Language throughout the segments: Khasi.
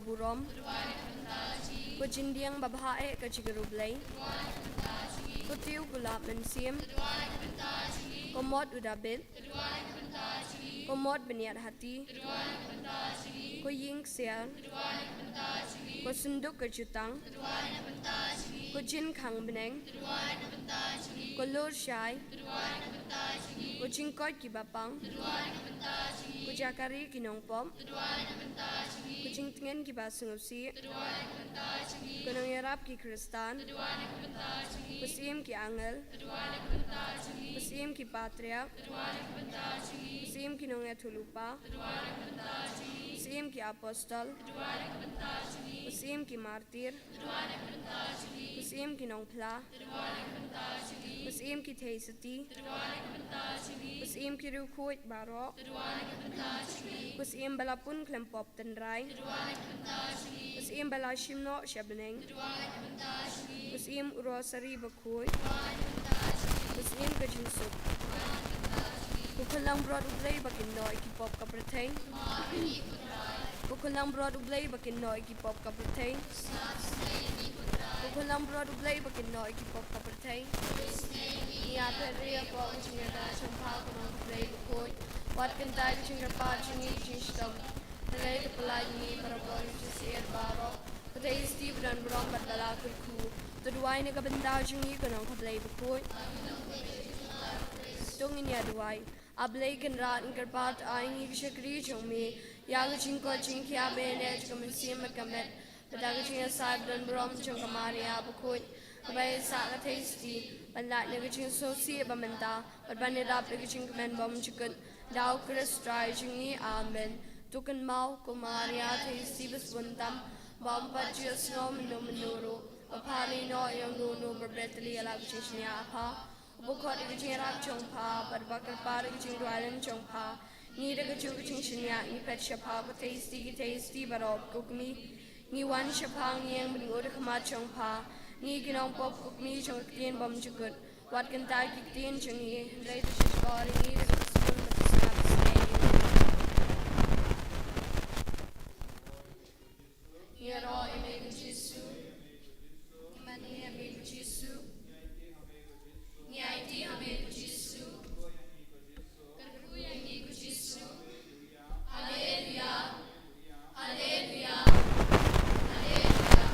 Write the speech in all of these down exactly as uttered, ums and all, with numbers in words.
burom. Ko jingdiang babha eh ka jong U Blei. Ko tiew kulap mynsiem. Ko mot u Dabid. Ko mot bniat hati. Ko ïing ksiar. Ko synduk ka jutang. Ko jingkhang bneng. Ko lur shai. Ko jingkoit kiba pang. Ko jaka ri ki nongpop. Ko jingtngen kiba sngewsih. Ko nongïarap ki Khristan. Ko syiem ki angel. Ko syiem ki patriark. Ko syiem ki nongïathuhlypa. Ko syiem ki apostol. Ko syiem ki martir. Ko syiem ki nongphla. Ko syiem ki theisotti. Ko syiem ki riewkhuid baroh. Ko syiem ba la pun khlem pop tynrai. Ko syiem ba la shim noh sha bneng. Ko syiem u Rosari bakhuid. Ko syiem ka jingsuk. Ko khun langbrot U Blei ba kynnoh ïa ki pop ka pyrthei. Ko khun langbrot U Blei ba kynnoh ïa ki pop ka pyrthei. Ko khun langbrot U Blei ba kynnoh ïa ki pop ka pyrthei. Ngi ïa phet ïa ka jingïada jong pha ko Nongkha Blei bakhuid. Wat kyntait ka jingkyrpad jong ngi ka jingshitom. Hynrei to pyllait ïa ngi parabor jong ki syiem baroh. Ko Theisotti ba don burom bad ba la kyrkhu, to duwai na ka bynta jong ngi ko Nongkha Blei bakhuid. To ngin ïa duwai. A Blei Kynrad, kyrpad ai ngi ki shakri jong me ïa ka jingkoit jingkhiah ba ïaineh jong ka mynsiem bad ka met, bad da ka jingïasaid ba don burom jong ka Maria bakhuid, kaba ïaisah ka Theisotti, ban lait na ka jingsngewsih ba mynta bad ban ïarap ïa ka jingkmen bymjukut. Da U Khrist Trai jong ngi. Amen. To kynmaw ko Maria Theisotti ba sbun tam, ba ym pat ju ïohsngew mynno mynno ruh ba pha ri noh ïa uno uno uba bret tylli ïa la ka jingshaniah ha pha, uba khot ïa ka jingïarap jong pha bad uba kyrpad ïa ka jingduwai lem jong pha. Ngi da kajuh ka jingshaniah ngi phet sha pha ko Theisotti ki Theisotti baroh. Ko kmie, ngi wan sha pha, ngi ïeng bad ngi ud ha khmat jong pha, ngi ki nongpop ko kmie jong ka ktien bymjukut. Wat kyntait ki ktien jong ngi, hynrei to shahshkor ïa ngi da ka jingkyrkhu bad ka jingïasyrdoh. Ngi ïaroh ïa me ko Jisu. Ngi mane ïa me ko Jisu. Ngi aiti ha me ko Jisu. Kyrkhu ïa ngi ko Jisu. Haleluya. Haleluya. Haleluya.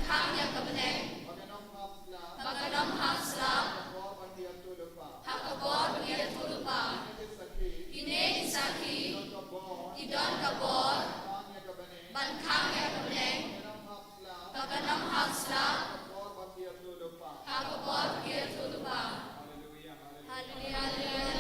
Khang ïa ka bneng. Ba kan ym hap slap. Ba kan ym hap slap. Ha ka bor ban ïathuhlypa. Ha ka bor ban ïathuhlypa. Kine ki sakhi. Kine ki sakhi. Ki don ka bor. Ki don ka bor. Ban khang ïa ka bneng. Ban khang ïa ka bneng. Ba kan ym hap slap. Ba kan ym hap slap. Ha ka bor ban ïathuhlypa. Ha ka bor ban ïathuhlypa. Hallelujah, hallelujah.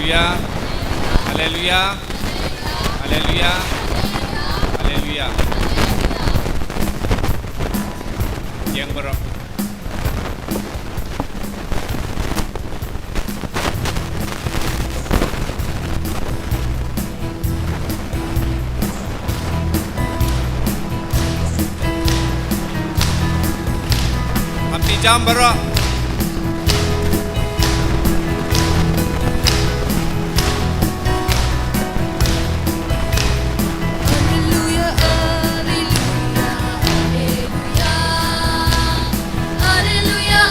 Haleluya. Haleluya. Haleluya. Haleluya. Ïeng baroh. Kham pynjam baroh. Alleluia, alleluia, alleluia. Alleluia,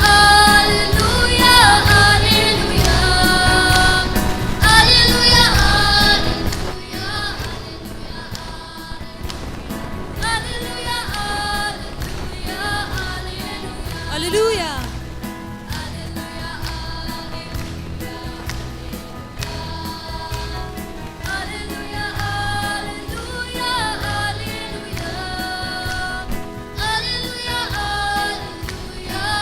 alleluia, alleluia. Alleluia, alleluia, alleluia. Alleluia, alleluia, alleluia. Alleluia, alleluia, alleluia. Alleluia, alleluia, alleluia. Alleluia, alleluia, alleluia,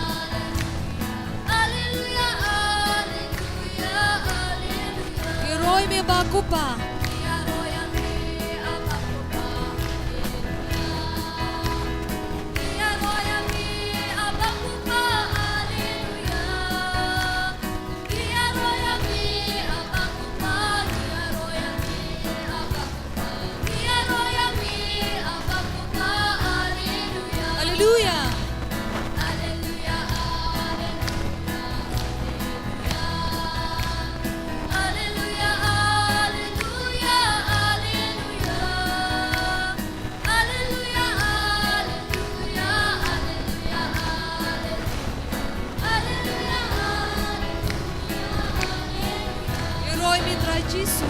alleluia. Alleluia, alleluia, alleluia. Ïaroh ïa me Bah Kupa. Ïaroh ïa me Bah Kupa. Alleluia. Ïaroh ïa me Bah Kupa. Alleluia. Ïaroh ïa me Bah Kupa. Ïaroh ïa me Bah Kupa. Alleluia. Ïaroh ïa me Trai Jisu.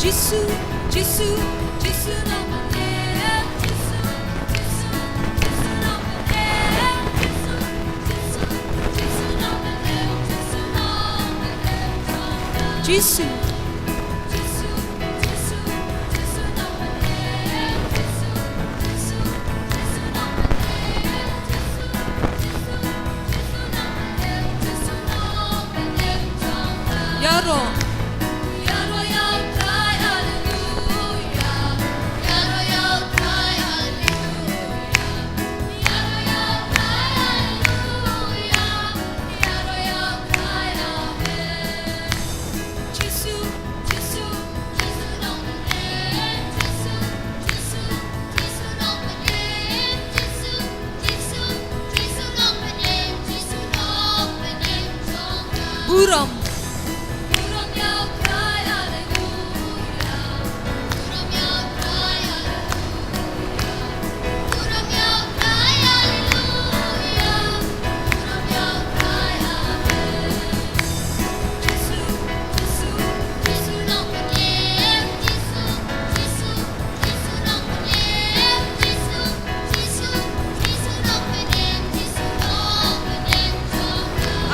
Jisu, Jisu, Jisu nongpynim. Jisu. Ïaroh. Burom.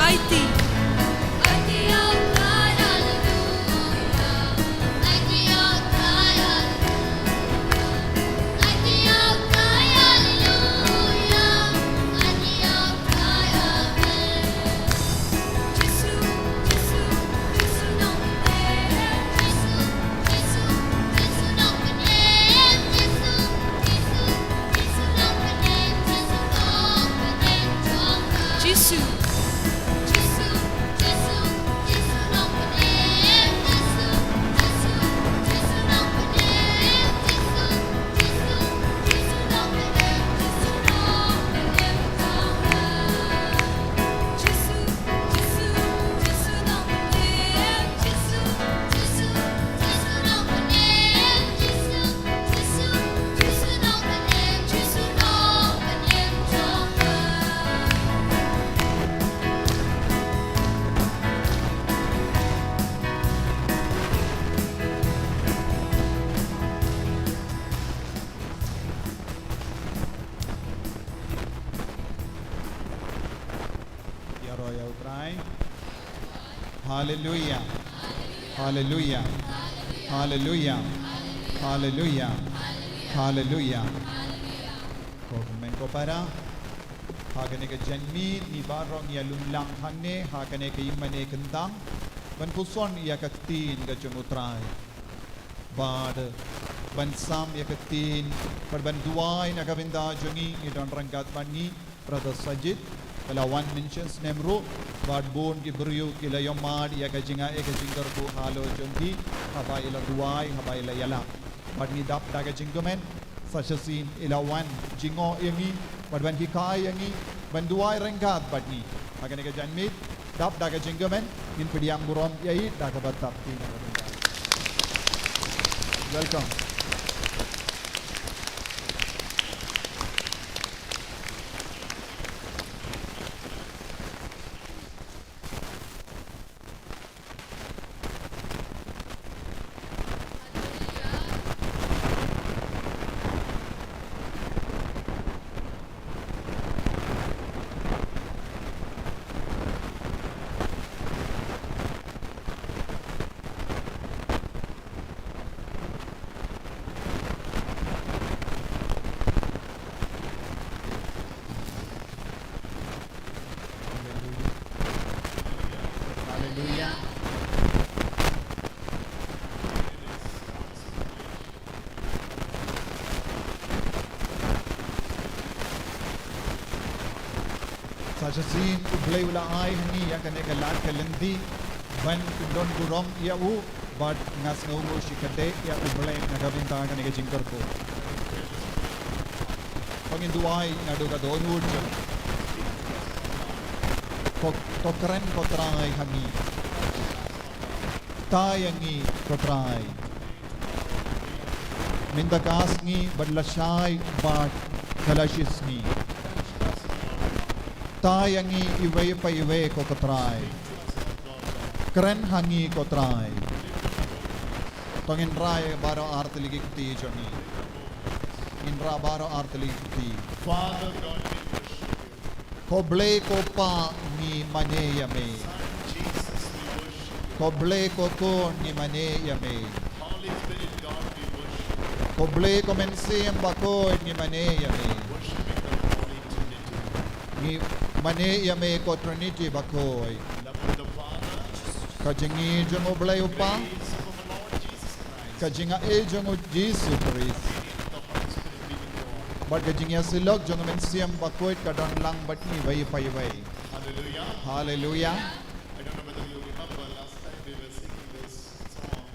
Aiti. Jisu. Ïaroh ïa U Trai. Haleluia. Haleluia. Haleluia. Haleluia. Haleluia. Ko kmen ko para. Ha kane ka janmiet ngi baroh ngi ïalumlang hangne ha kane ka ïingmane kyntang ban puson ïa ka ktien ka jong U Trai. Bad ban sam ïa ka ktien bad ban duwai na ka bynta jong ngi, ngi don ryngkat bad ngi Brother Sajid, ka la wan mynshem snem ruh, bad bun ki briew ki la ïohmad ïa ka jingaiei ka jingkyrkhu halor jong ki, haba i la duwai, haba i la ïalap. Bad ngi dap da ka jingkmen, sa shisien i la wan jngoh ïa ngi bad ban hikai ïa ngi ban duwai ryngkat bad ngi. Ha kane ka janmiet, dap da ka jingkmen, ngin pdiang burom ïa i da kaba tap kti. Welcome. Haleluia. Haleluia. Sa shisien U Blei u la ai ha ngi ïa kane ka lad ka lynti ban kyndon burom ïa u. Bad nga sngewnguh shikatdei ïa U Blei na ka bynta kane ka jingkyrkhu. Ba ngin duwai naduh ka dohnud jong ngi. To, to kren ko Trai ha ngi. Tai ïa ngi ko Trai. Mynta ka sngi bad lashai bad ka lashisngi. Tai ïa ngi iwei pa iwei ko Trai. Kren ha ngi ko Trai. To ngin rah baroh artylli ki kti jong ngi. Ngin rah baroh artylli ki kti. Father God, we worship you. Ko Blei ko Pa, ngi mane ïa me. Son Jesus, we worship you. Ko Blei ko Khun, ngi mane ïa me. Holy Spirit God, we worship you. Ko Blei ko Mynsiem Bakhuid, ngi mane ïa me. Worshiping the Holy Trinity. Ngi mane ïa me ko Trinity Bakhuid. Love of the Father. Ka jingïeit jong U Blei U Kpa. Grace of our Lord Jesus Christ. Ka jingïeit jong U Jisu Khrist. And the Holy Spirit be with you all. Bad ka jingïasyllok jong U Mynsiem Bakhuid ka don lang bad ngi iwei pa iwei. Hallelujah. Hallelujah. I don't know whether you remember last time we were singing this song,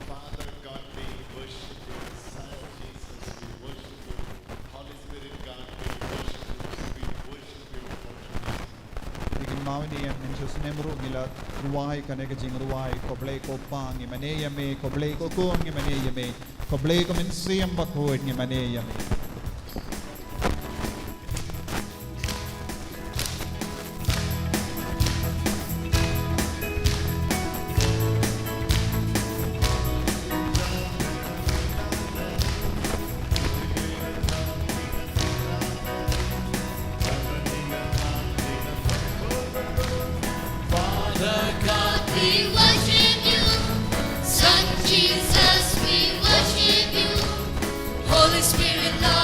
Father God, we worship you, Messiah Jesus, we worship you, Holy Spirit God, we worship you, we worship you, Lord Jesus. Ïa ki maw ni em, ngin sa snem ruh ngi la rwai kane ka jingrwai, Ko Blei Ko Pa ngi mane ïa me, Ko Blei Ko Khun ngi mane ïa me, Ko Blei Ko Mynsiem Bakhuid ngi mane ïa me. Father God, we worship you. Son Jesus, we worship you. Holy Spirit, Lord,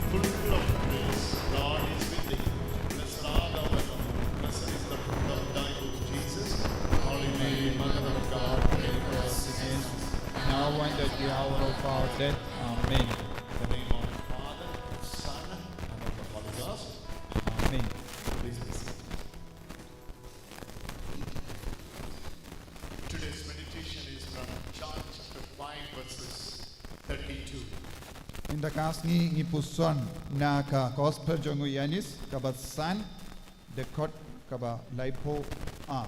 Full of grace, God is with thee. Blessed art thou among women, blessed is the fruit of thy womb, Jesus. Holy Mary, Mother of God, pray for us sinners, now and at the hour of our death. Amen. In the name of the Father, Son, and of the Holy Ghost. Amen. Please be seated. Today's meditation is from John chapter five, verses thirty-two. Mynta ka sngi ngi puson na ka Gospel jong u Ïoannis kaba san, dkhot kaba laiphew ar.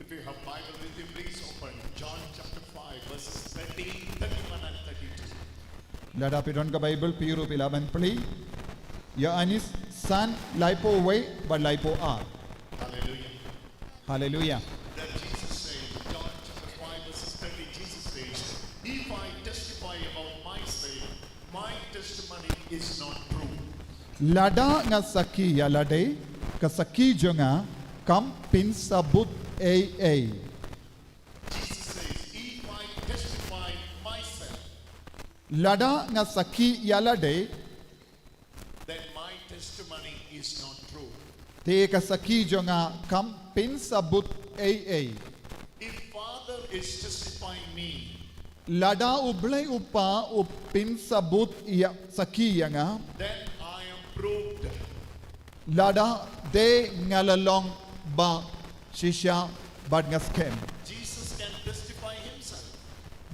If you have Bible with you, please open John chapter five, verses thirty, thirty-one and thirty-two. Lada phi don ka Bible, phi ruh phi lah ban plie. Ïoannis san, laiphew wei bad laiphew ar. Hallelujah. Hallelujah. Then Jesus says, John chapter five, verses thirty, Jesus says, "If I testify about myself, my testimony is not true." Lada nga sakhi ïa lade, ka sakhi jong nga kam pynsabut ei ei. Jesus says, "If I testify myself," lada nga sakhi ïa lade, then my testimony is not true. Te ka sakhi jong nga kam pynsabut ei ei. If Father is testifying me, lada u Blei u Kpa u pynsabut ïa, sakhi ïa nga, then I am proved. Lada te nga la long ba shisha bad nga skhem. Jesus can testify himself.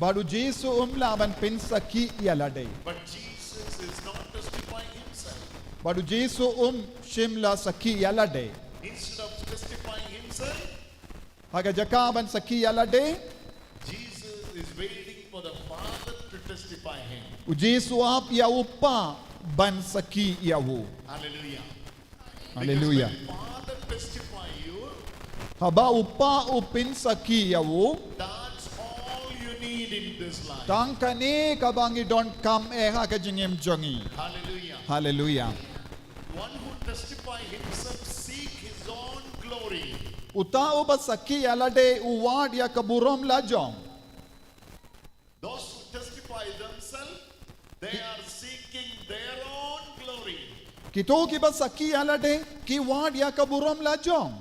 Bad u Jisu um lah ban pynsakhi ïa lade. But Jesus is not testifying himself. Bad u Jisu um shym la sakhi ïa lade. Instead of testifying himself, ha ka jaka ban sakhi ïa lade, Jesus is waiting for the Father to testify him. U Jisu u ap ïa u Kpa ban sakhi ïa u. Hallelujah. Hallelujah. Because when Father testify you, haba u Kpa u pynsakhi ïa u, that's all you need in this life. Tang kane kaba ngi donkam eh ha ka jingim jong ngi. Hallelujah. Hallelujah. One who testify himself seek his own glory. Uta uba sakhi ïa lade u wad ïa ka burom la jong. Those who testify themselves, they are seeking their own glory. Kito kiba sakhi ïa lade ki wad ïa ka burom la jong.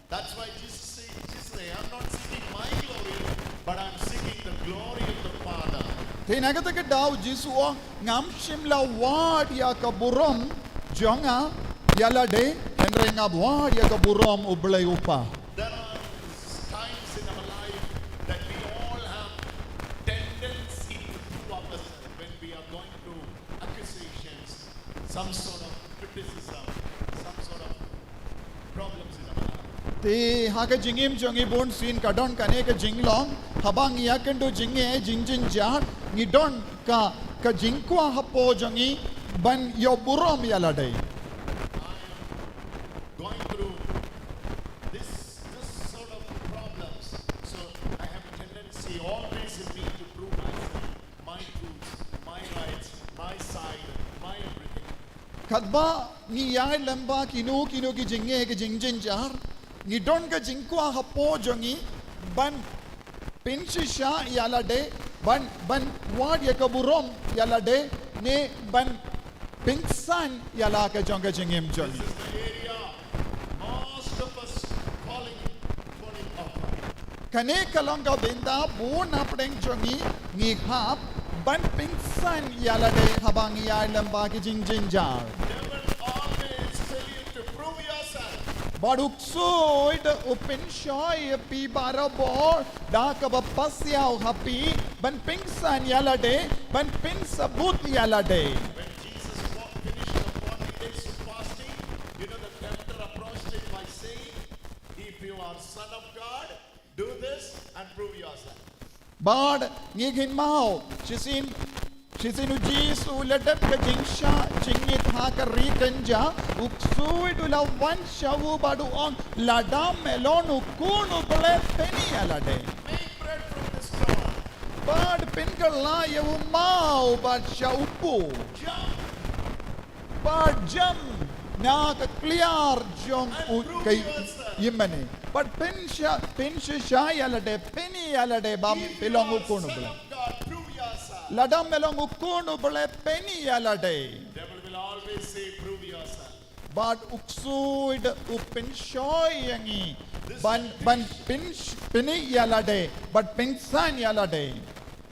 That's why Jesus says, Jesus say, "I'm not seeking my glory, but I'm seeking the glory of the Father." Te na kata ka daw Jisu u ong, ngam shym la wad ïa ka burom jong nga ïa lade, hynrei nga wad ïa ka burom u Blei u Kpa. There are times in our life that we all have tendency to prove ourselves when we are going through accusations, some sort of criticism, some sort of problems in our life. Te ha ka jingim jong ngi bun sien ka don kane ka jinglong, haba ngi ïakynduh jingeh jingjynjar, ngi don ka, ka jingkwah hapoh jong ngi ban ïoh burom ïa lade. I am going through this, this sort of problems. So I have a tendency always in me to prove myself, my truths, my rights, my side, my everything. Katba ngi ïaid lem bad kino kino ki jingeh ki jingjynjar, ngi don ka jingkwah hapoh jong ngi ban pynshisha ïa lade, ban, ban wad ïa ka burom ïa lade, ne ban pynsan ïa la ka jong ka jingim jong ngi. This is the area most of us falling, falling off. Kane ka long ka bynta bun na pdeng jong ngi ngi hap ban pynsan ïa lade haba ngi ïaid lem bad ki jingjynjar. Devil always tell you to prove yourself. Bad u ksuid u pynshoi ïa phi barabor da kaba pasiaw ha phi ban pynksan ïa lade, ban pynsabut ïa lade. When Jesus wa-, finished the forty days of fasting, you know, the tempter approached him by saying, "If you are Son of God, do this and prove yourself." Bad ngi kynmaw, shisien, shisien u Jisu u la dep ka jingshah jingit ha ka ri kynja, u ksuid u la wan sha u bad u ong, "Lada me long u Khun u Blei, pyni ïa lade." Make bread from the stone. Bad pynkylla ïa u maw bad sha u pud. Jump. Bad jump na ka kliar jong u ka ïingmane. Bad pynshisha, pynshisha ïa lade, pyni ïa lade ba phi long u Khun u Blei. Lada me long u Khun u Blei, pyni ïa lade. Devil will always say, "Prove yourself." Bad u ksuid u pynshoi ïa ngi ban, ban pyn, pyni ïa lade, ban pynksan ïa lade.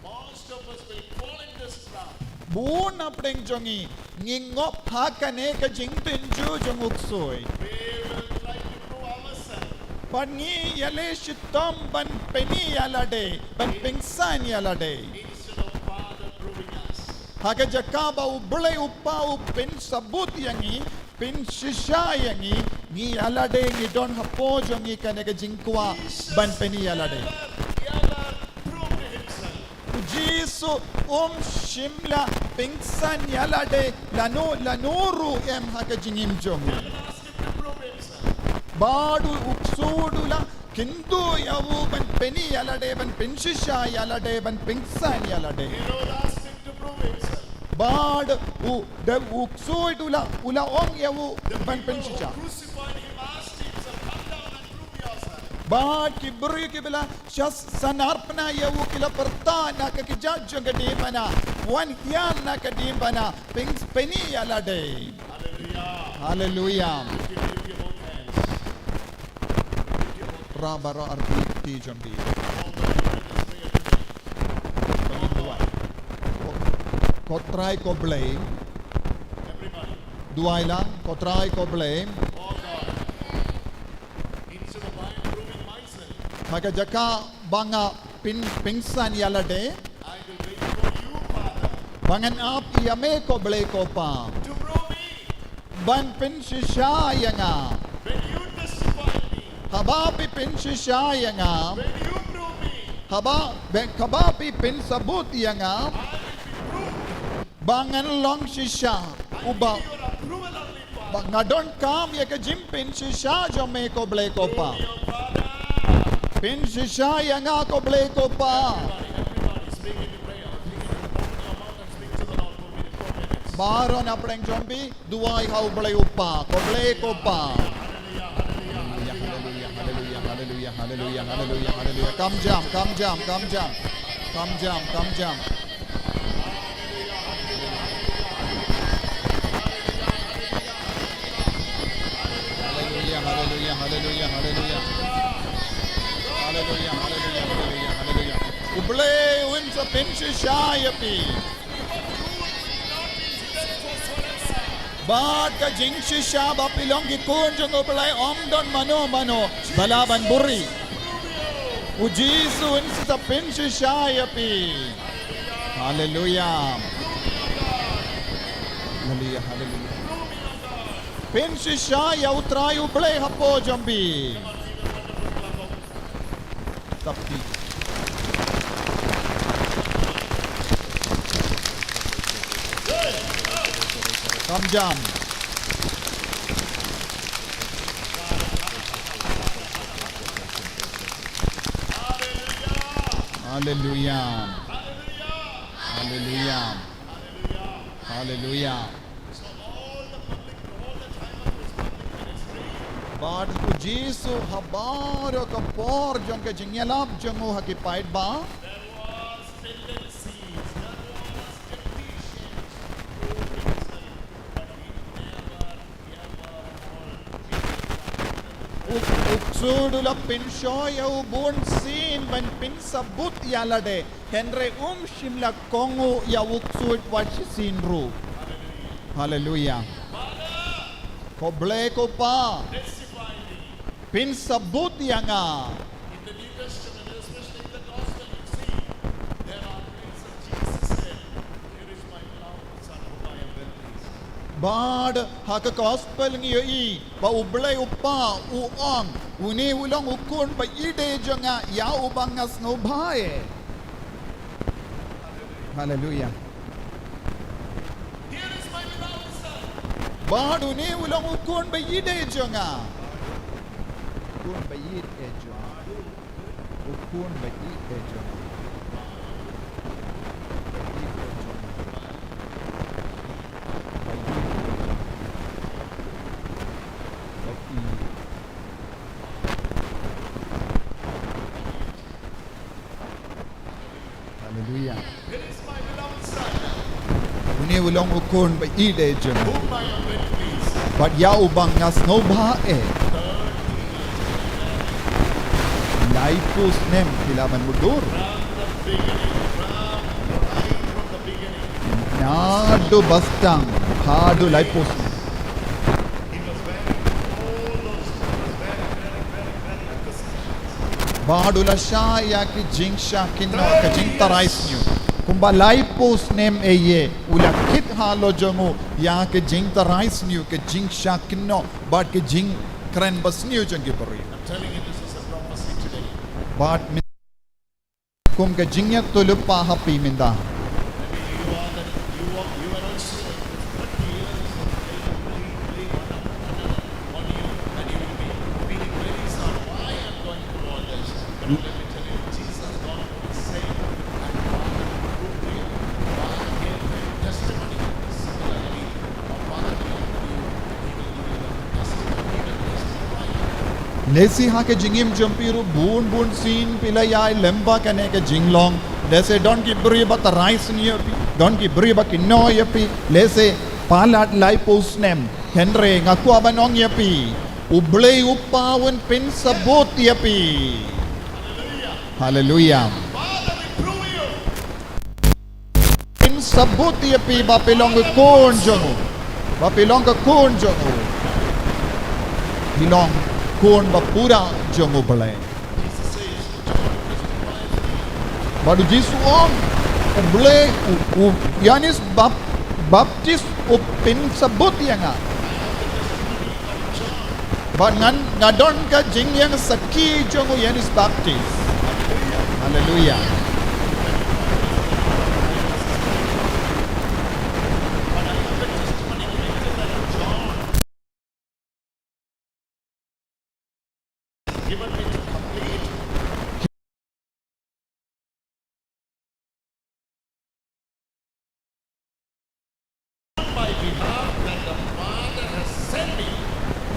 Most of us will fall in this trap. Bun hapdeng jong ngi ngi ngop ha kane ka jingtynjuh jong u ksuid. We will try to prove ourselves. Bad ngi ïaleh shitom ban pyni ïa lade, ban pynksan ïa lade. Instead of Father proving us. Ha ka jaka ba u Blei u Kpa u pynsabut ïa ngi, pynshisha ïa ngi, ngi ïa lade ngi don hapoh jong ngi kane ka jingkwah ban pyni ïa lade. Jesus never ever proved himself. U Jisu um shym la pynksan ïa lade lano lano ruh em ha ka jingim jong u. Never asked him to prove himself. Bad u ksuid u la kynduh ïa u ban pyni ïa lade, ban pynshisha ïa lade, ban pynksan ïa lade. Herod asked him to prove himself. Bad u, da u ksuid u la, u la ong ïa u ban pynshisha. The people who crucified him asked him, "Sir, come down and prove yourself." Bad ki briew kiba la shah sanarpna ïa u ki la pyrta na ka kjat jong ka diengphna, "Wan hiar na ka diengphna, pyni ïa lade." Hallelujah. Hallelujah. Lift your, lift your both hands. Lift your both hands. Ra baroh arti ti jong bi. Ko Trai ko Blei. Everybody. Duwai lang, ko Trai ko Blei. Oh God. Instead of I am proving myself. Ha ka jaka ba nga pyn, pynksan ïa lade. I will wait for you, Father. Ba ngan ap ïa me ko Blei ko Pa. To prove me. Ban pynshisha ïa nga. When you testify me. Haba phi pynshisha ïa nga. When you prove me. Haba, be, haba phi pynsabut ïa nga. I will be proved. Ba ngan long shisha. Uba. I need your approval only, Father. Ba nga donkam ïa ka jingpynshisha jong me ko Blei ko Pa. Prove me, oh Father. Pynshisha ïa nga ko Blei ko Pa. Everybody, everybody, speak in prayer. Speak in, open your mouth and speak to the Lord for a minute, four minutes. Baroh na pdeng jong bi. Duwai ha u Blei u Pa, ko Blei ko Pa. Haleluya, haleluya, haleluya, haleluya. Kam jam, kam jam, kam jam. Kam jam, kam jam. Haleluya, haleluya, haleluya, haleluya. Haleluya, haleluya, haleluya, haleluya. U Blei un sa pynshisha ïa phi. Bad ka jingshisha ba phi long ki khun jong U Blei ym don mano mano ba lah ban buri. U Jisu un sa pynshisha ïa phi. Haleluya. Haleluya, haleluya. Pynshisha ïa U Trai U Blei hapoh jong phi. Tapi. Kam jam. Haleluya. Haleluya. Haleluya. Bad u Jisu ha baroh ka por jong ka jingïalap jong u ha ki paidbah. There was tendencies, there was temptations to prove himself, but he never, ever called Jesus. U, u ksuid u la pynshoi ïa u bun sien ban pynsabut ïa lade. Hynrei um shym la kohnguh ïa u ksuid wat shisien ruh. Haleluya. Ko Blei ko Pa. Pynsabut ïa nga. In the New Testament, especially in the Gospel, you see, there are places Jesus said, "Here is my beloved Son whom I am well pleased." Bad ha ka Gospel ngi ïohi ba U Blei U Kpa u ong, "Une u long u khun ba ïeit jong nga, ïa uba nga sngewbha ïa." Haleluia. Bad une u long u khun ba ïeit jong nga. U khun ba ïeit jong nga. U khun ba ïeit jong nga. Ba ïeit jong nga. Ba ïeit jong nga. Ba ïeit. Haleluia. Une u long u khun ba ïeit jong nga. Bad ïa uba nga sngewbha eh. Laiphew snem ki la ban mudui. Naduh ba sdang haduh laiphew snem. Bad u la shah ïa ki jingshah kynnoh, ka jingtharai sniew. Kumba laiphew snem eh ïa u la kit halor jong u ïa ka jingtharai sniew, ka jingshah kynnoh bad ka jingkren basniew jong ki briew. I'm telling you, this is a prophecy today. Bad kum ka jingïathuhlypa ha phi mynta. Maybe you are the, you are, you are also thirty years of age, maybe, maybe one after another on you, and you will be feeling very sad. Why I'm going through all this? But let me tell you, Jesus God is saying, and Father will prove to you. Father gave a testimony similarly. Lehse ha ka jingim jong phi ruh bun bun sien phi la ïai lem bad kane ka jinglong. Lehse don ki briew ba tharai sniew ïa phi, don ki briew ba kynnoh ïa phi. Lehse palat laiphew snem. Hynrei nga kwah ban ong ïa phi, U Blei U Kpa un pynsabut ïa phi. Haleluia. Pynsabut ïa phi ba phi long ka khun jong u. Ba phi long ka khun jong u. Phi long khun ba pura jong U Blei. Bad U Jisu u ong, U Blei, u, u, Ïoannis Bap-, Baptis u pynsabut ïa nga. Bad ngan, nga don ka jingïeng sakhi jong u Ïoannis Baptis. Haleluia.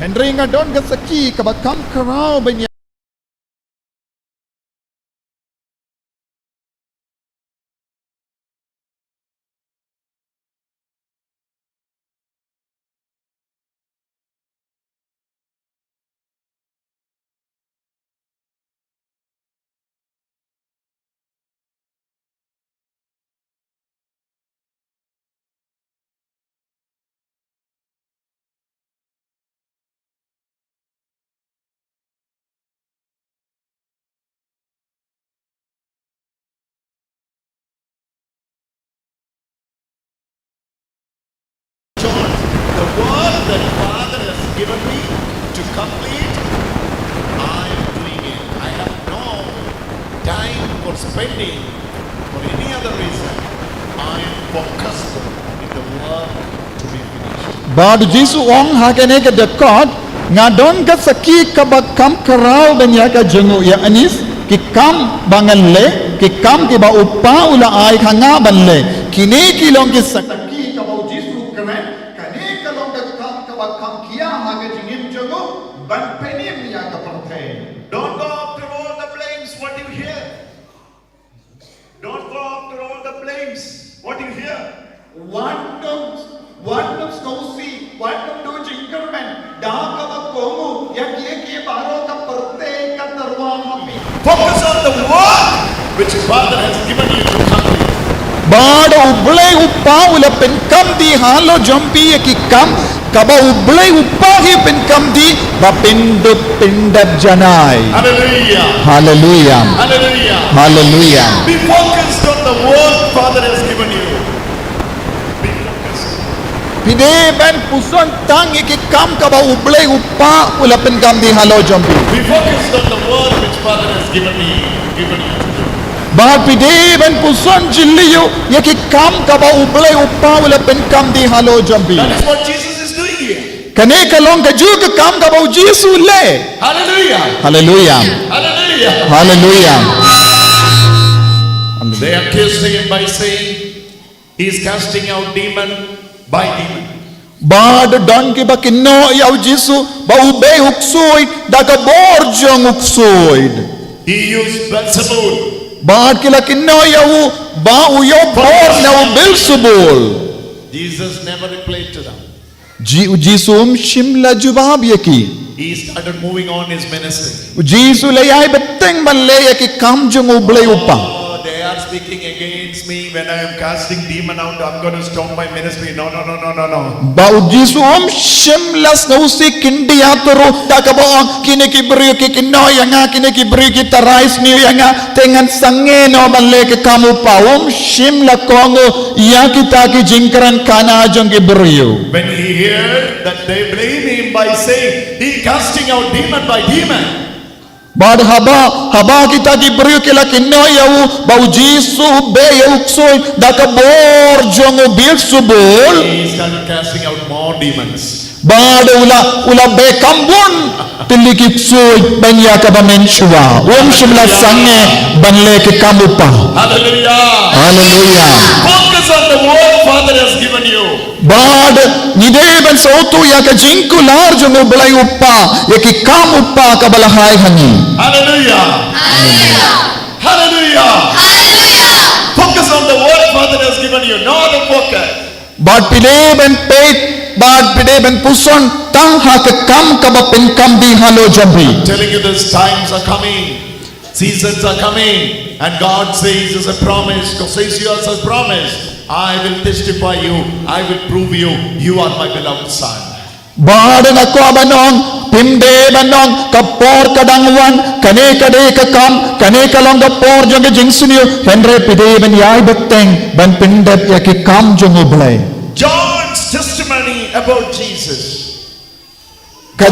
Hynrei nga don ka sakhi kaba kham khraw ban ïa John, the work that Father has given me to complete, I am doing it. I have no time for spending for any other reason. I am focused in the work to be finished. Bad U Jisu u ong ha kane ka dkhot, nga don ka sakhi kaba kham khraw ban ïa ka jong u Ïoannis, ki kam ba ngan leh, ki kam kiba U Kpa u la ai ha nga ban leh. Kine ki long ki sakhi kaba U Jisu u kren, kane ka long ka kam kaba kham khia ha ka jingim jong u, ban pynim ïa ka pyrthei. Don't go after all the blames, what you hear. Don't go after all the blames. What do you hear? Wat nym, wat nym sngewsih, wat nym duh jingkyrmen da kaba kohnguh ïa kiei kiei baroh ka pyrthei ka tyrwa ha phi. Focus on the work which Father has given you to complete. Bad U Blei U Kpa u la pynkam dih halor jong phi ïa ki kam kaba U Blei U Kpa hi u pynkam dih ba phin dup pyndep janai. Hallelujah. Haleluya. Hallelujah. Haleluya. Be focused on the work Father has given you. Be focused. Phi dei ban puson tang ïa ki kam kaba U Blei U Kpa u la pynkam dih halor jong phi. Be focused on the work which Father has given me, given you to do. Bad phi dei ban puson jylliew ïa ki kam kaba U Blei U Kpa u la pynkam dih halor jong phi. That is what Jesus is doing here. Kane ka long kajuh ka kam kaba U Jisu u leh. Hallelujah. Haleluya. Hallelujah. Haleluya. They accused him by saying, he is casting out demon by demon. Bad don kiba kynnoh ïa U Jisu ba u beh u ksuid da ka bor jong u ksuid. He used Beelzebul. Bad ki la kynnoh ïa u ba u ïoh bor na u Beelzebul. Jesus never replied to them. Ji-, U Jisu um shym la jubab ïa ki. He started moving on his ministry. U Jisu u la ïai bteng ban leh ïa ki kam jong U Blei U Kpa. Oh, they are speaking against me when I am casting demon out. I'm going to stop my ministry. No, no, no, no, no, no. Ba U Jisu um shym la sngewsih khyndiat ruh da kaba ong kine ki briew ki kynnoh ïa nga, kine ki briew ki tharai sniew ïa nga, te ngan sangeh noh ban leh ki kam U Kpa. Um shym la kohnguh ïa kita ki jingkren khana jong ki briew. When he heard that they blame him by saying, he casting out demon by demon. Bad haba, haba kita ki briew ki la kynnoh ïa u ba U Jisu u beh ïa u ksuid da ka bor jong u Beelzebul. He started casting out more demons. Bad u la, u la beh kham bun tylli ki ksuid ban ïa kaba mynshuwa. Um shym la sangeh ban leh ki kam U Kpa. Hallelujah. Haleluya. Focus on the work Father has given you. Bad ngi dei ban sngewthuh ïa ka jingkular jong U Blei U Kpa ïa ki kam U Kpa kaba la hai ha ngi. Hallelujah. Hallelujah. Focus on the work Father has given you, no other focus. Bad phi dei ban peit, bad phi dei ban puson tang ha ka kam kaba pynkam dih halor jong phi. Telling you, these times are coming. Seasons are coming, and God says as a promise, God says you as a promise, I will testify you, I will prove you, you are my beloved son. Bad nga kwah ban ong, phim dei ban ong, ka por ka dang wan, kane ka dei ka kam, kane ka long ka por jong ka jingsniew, hynrei phi dei ban ïai bteng ban pyndep ïa ki kam jong U Blei. John's testimony about Jesus. Ka,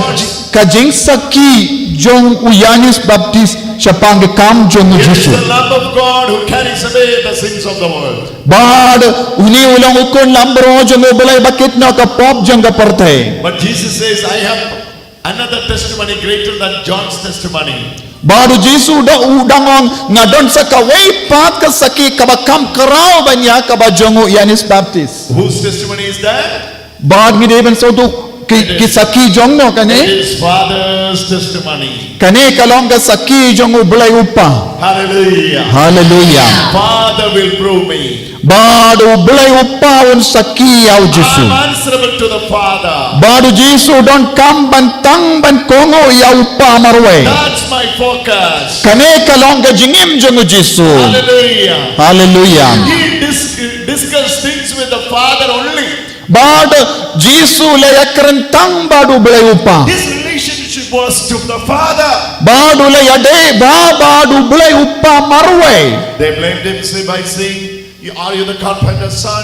ka jingsakhi jong u Ïoannis Baptist shaphang ka kam jong u Jisu. It is the Lamb of God who carries away the sins of the world. Bad une u long u khun lamro jong U Blei ba kit noh ka pop jong ka pyrthei. But Jesus says, I have another testimony greater than John's testimony. Bad u Jisu u dang ong, nga don sa kawei pat ka sakhi kaba kham khraw ban ïa kaba jong u Ïoannis Baptist. Whose testimony is that? Bad ngi dei ban sngewthuh ki, ki sakhi jong no kane. It is Father's testimony. Kane ka long ka sakhi jong U Blei U Kpa. Hallelujah. Haleluya. Father will prove me. Bad U Blei U Kpa un sakhi ïa u Jisu. I'm answerable to the Father. Bad u Jisu u donkam ban tang ban kohnguh ïa U Kpa marwei. That's my focus. Kane ka long ka jingim jong u Jisu. Hallelujah. Haleluya. He dis-, discussed things with the Father only. Bad u Jisu u la ïakren tang bad U Blei U Kpa. His relationship was to the Father. Bad u la ïadei bha bad U Blei U Kpa marwei. They blamed him, say, by saying, you, are you the carpenter's son?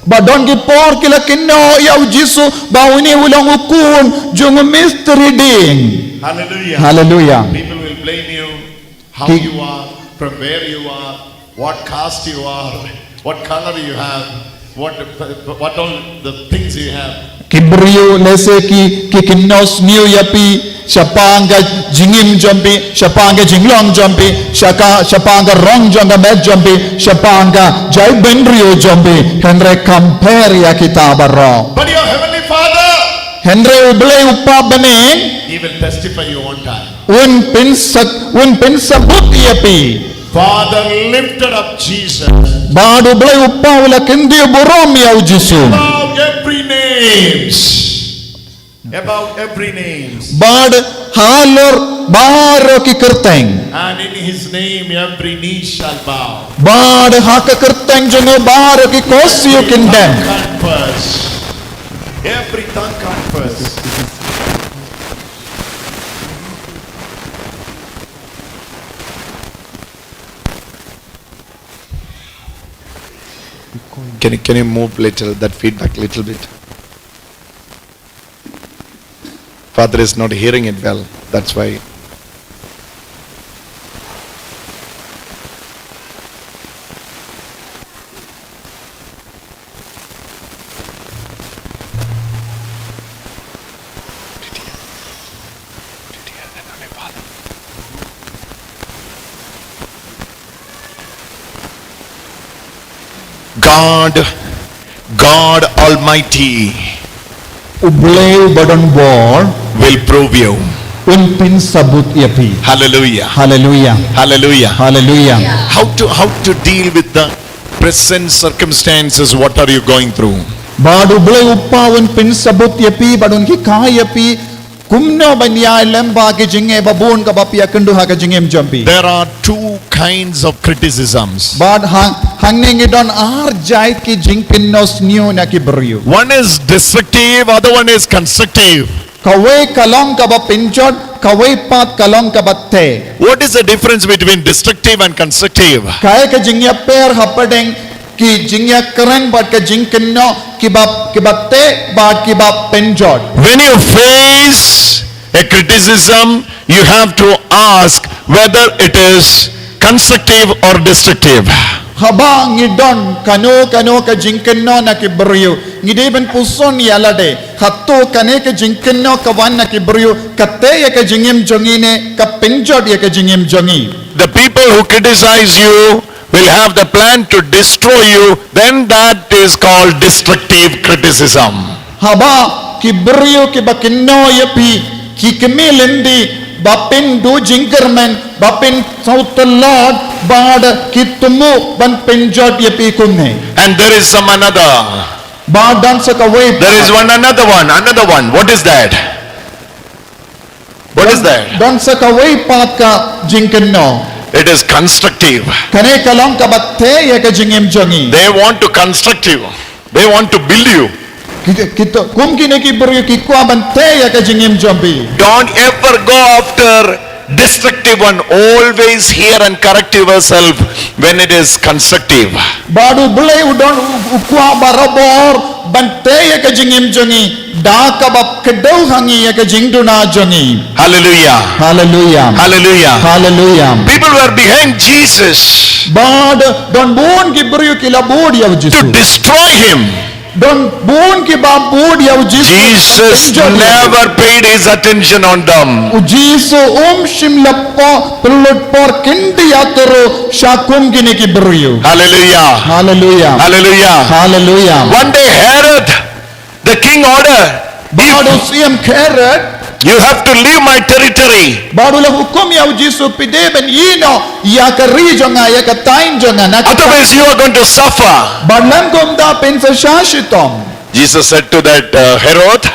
Ba don ki por ki la kynnoh ïa u Jisu ba une u long u khun jong u mistri dieng. Hallelujah. Haleluya. People will blame you. How you are, from where you are, what caste you are, what color you have, what, what all the things you have. Ki briew lehse ki, ki kynnoh sniew ïa phi shaphang ka jingim jong phi, shaphang ka jinglong jong phi, shaka, shaphang ka rong jong ka met jong phi, shaphang ka jaitbynriew jong phi, hynrei compare ïa kita baroh. But your heavenly Father, hynrei U Blei U Kpa bneng, he will testify you on time. Un pynsak, un pynsabut ïa phi. Father lifted up Jesus. Bad U Blei U Kpa u la kyntiew burom ïa u Jisu. Above every names. Above every name. Bad halor baroh ki kyrteng. And in his name every knee shall bow. Bad ha ka kyrteng jong u baroh ki kos ïa u kin dem. Every tongue confess. Every tongue confess. Can you, can you move little, that feedback little bit? Father is not hearing it well, that's why. God, God Almighty. U Blei uba don bor. Will prove you. Un pynsabut ïa phi. Hallelujah. Hallelujah. Hallelujah. Hallelujah. How to, how to deal with the present circumstances? What are you going through? Bad u Blei u pa un pynsabut ïa phi, bad un hikai ïa phi kumno ban ïai lem bad ki jingeh babun kaba phi ïakynduh ha ka jingim jong phi. There are two kinds of criticisms. Bad hang, hangne ngi don ar jait ki jingkynnoh sniew na ki briew. One is destructive, other one is constructive. Kawei ka long kaba pynjot, kawei pat ka long kaba teh. What is the difference between destructive and constructive? Kaei ka jingïapher hapdeng ki jingïakren bad ka jingkynnoh kiba, kiba teh bad kiba pynjot? When you face a criticism, you have to ask whether it is constructive or destructive. Haba ngi don kano kano ka jingkynnoh na ki briew, ngi dei ban puson ïa lade, hato kane ka jingkynnoh ka wan na ki briew ka teh ïa ka jingim jong ngi ne ka pynjot ïa ka jingim jong ngi. The people who criticize you will have the plan to destroy you, then that is called destructive criticism. Haba ki briew kiba kynnoh ïa phi ki kmie lynti ba pynduh jingkyrmen, ba pynsawtlot, bad ki thmu ban pynjot ïa phi kumne. And there is some another. Bad don sa kawei. There is one another one, another one. What is that? What is that? Don sa kawei pat ka jingkynnoh. It is constructive. Kane ka long kaba teh ïa ka jingim jong ngi. They want to construct you. They want to build you. Kita, kita, kum kine ki briew ki kwah ban teh ïa ka jingim jong phi. Don't ever go after destructive one. Always hear and correct yourself when it is constructive. Bad u Blei u don u, u kwah barabor ban teh ïa ka jingim jong ngi da kaba kdew ha ngi ïa ka jingduna jong ngi. Hallelujah. Hallelujah. Hallelujah. Hallelujah. People were behind Jesus. Bad don bun ki briew ki la bud ïa u Jisu. To destroy him. Don bun kiba bud ïa u Jisu. Jesus never paid his attention on them. U Jisu um shym la poi pynlut por kyndit ïa u ruh sha kum kine ki briew. Hallelujah. Hallelujah. Hallelujah. Hallelujah. One day Herod, the king order, bad u syiem Herod, you have to leave my territory. Bad u la hukum ïa u Jisu, phi dei ban ïehnoh ïa ka ri jong nga, ïa ka thaiñ jong nga. Otherwise you are going to suffer. Bad lym kumta phin sa shah shitom. Jesus said to that, uh, Herod,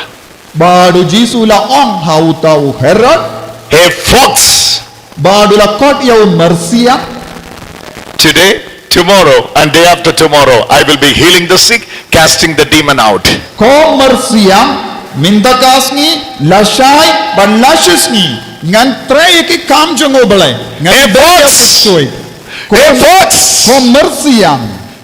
bad u Jisu u la ong ha uta u Herod, a fox. Bad u la khot ïa u myrsiang. Today, tomorrow, and day after tomorrow, I will be healing the sick, casting the demon out. Ko myrsiang, mynta ka sngi, lashai, bad lashisngi, ngan trei ïa ki kam jong U Blei. Ngan beh ïa u ksuid. Ko, ko myrsiang.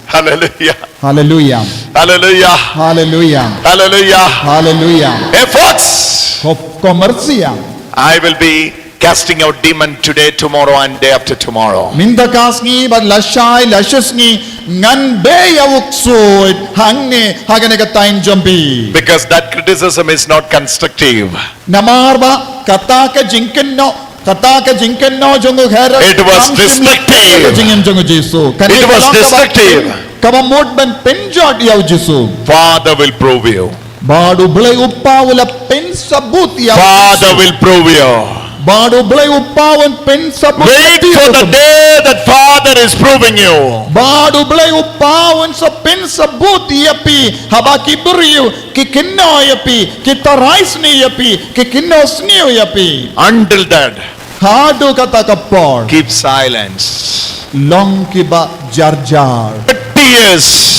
Hallelujah. Hallelujah. Hallelujah. Hallelujah. Hallelujah. Hallelujah. A fox. Ko, ko myrsiang. I will be casting out demon today, tomorrow, and day after tomorrow. Mynta ka sngi bad lashai lashisngi ngan beh ïa u ksuid hangne ha kane ka thaiñ jong phi. Because that criticism is not constructive. Namar ba kata ka jingkynnoh, kata ka jingkynnoh jong u Herod, it was destructive. Ka jingim jong u Jisu. Kane ka long kaba, it was destructive. Kaba mut ban pynjot ïa u Jisu. Father will prove you. Bad U Blei u Pa u la pynsabut ïa u Jisu. Father will prove you. Bad U Blei u paw un pynsabut. Wait for the day that Father is proving you. Bad U Blei u paw un sa pynsabut ïa phi haba ki briew ki kynnoh ïa phi, ki tharai sniew ïa phi, ki kynnoh sniew ïa phi. Until that, haduh kata ka por, keep silence. Long kiba jarjar. Thirty years.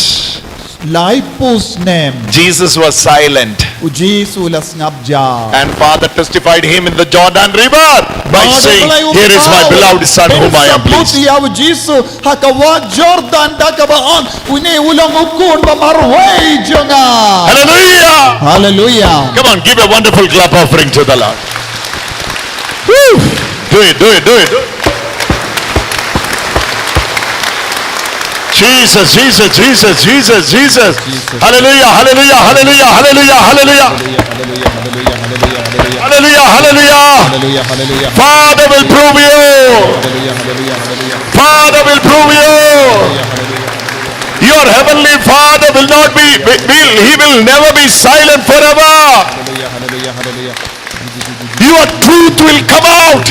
Laiphew snem. Jesus was silent. U Jisu u la sngap jar. And Father testified him in the Jordan River by saying, "Here is my beloved Son whom I am pleased." Ïa u Jisu ha ka wad Jordan da kaba ong, "Une u long u khun ba marwei jong nga." Hallelujah. Hallelujah. Come on, give a wonderful clap offering to the Lord. Woo! Do it, do it, do it, do it. Jesus, Jesus, Jesus, Jesus, Jesus. Hallelujah, hallelujah, hallelujah, hallelujah, hallelujah. Hallelujah, hallelujah. Father will prove you. Father will prove you. Your heavenly Father will not be, will, he will never be silent forever. Your truth will come out.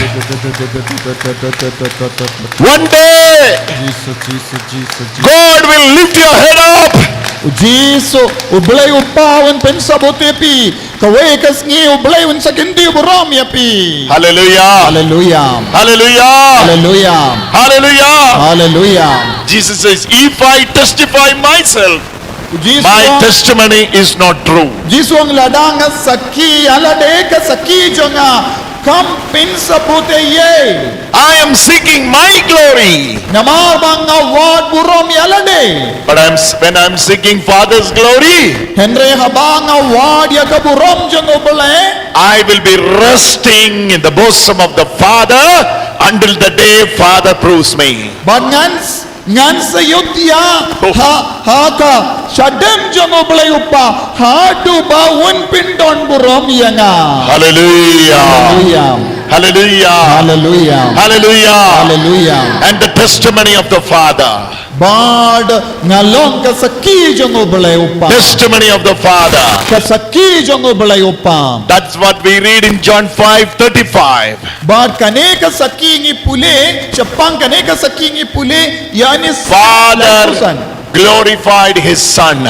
One day, God will lift your head up. U Jisu, U Blei u paw un pynsabut ïa phi. Kawei ka sngi U Blei un sa kyntiew burom ïa phi. Hallelujah. Hallelujah. Hallelujah. Hallelujah. Hallelujah. Hallelujah. Jesus says, "If I testify myself, my testimony is not true." Jisu ong, lada nga sakhi ïa lade, ka sakhi jong nga kam pynsabut ei ei. I am seeking my glory. Namar ba nga wad burom ïa lade. But I'm, when I'm seeking Father's glory, hynrei haba nga wad ïa ka burom jong U Blei, I will be resting in the bosom of the Father until the day Father proves me. Bad ngan s-, ngan sa ïoh ïa, oh, ha, ha ka shadem jong U Blei u Kpa haduh ba un pyndon burom ïa nga. Hallelujah. Hallelujah. Hallelujah. Hallelujah. Hallelujah. Hallelujah. And the testimony of the Father. Bad nga long ka sakhi jong U Blei u Kpa. Testimony of the Father. Ka sakhi jong U Blei u Kpa. That's what we read in John five thirty-five. Bad kane ka sakhi ngi pule, shaphang kane ka sakhi ngi pule, ïa kane, Father glorified his Son.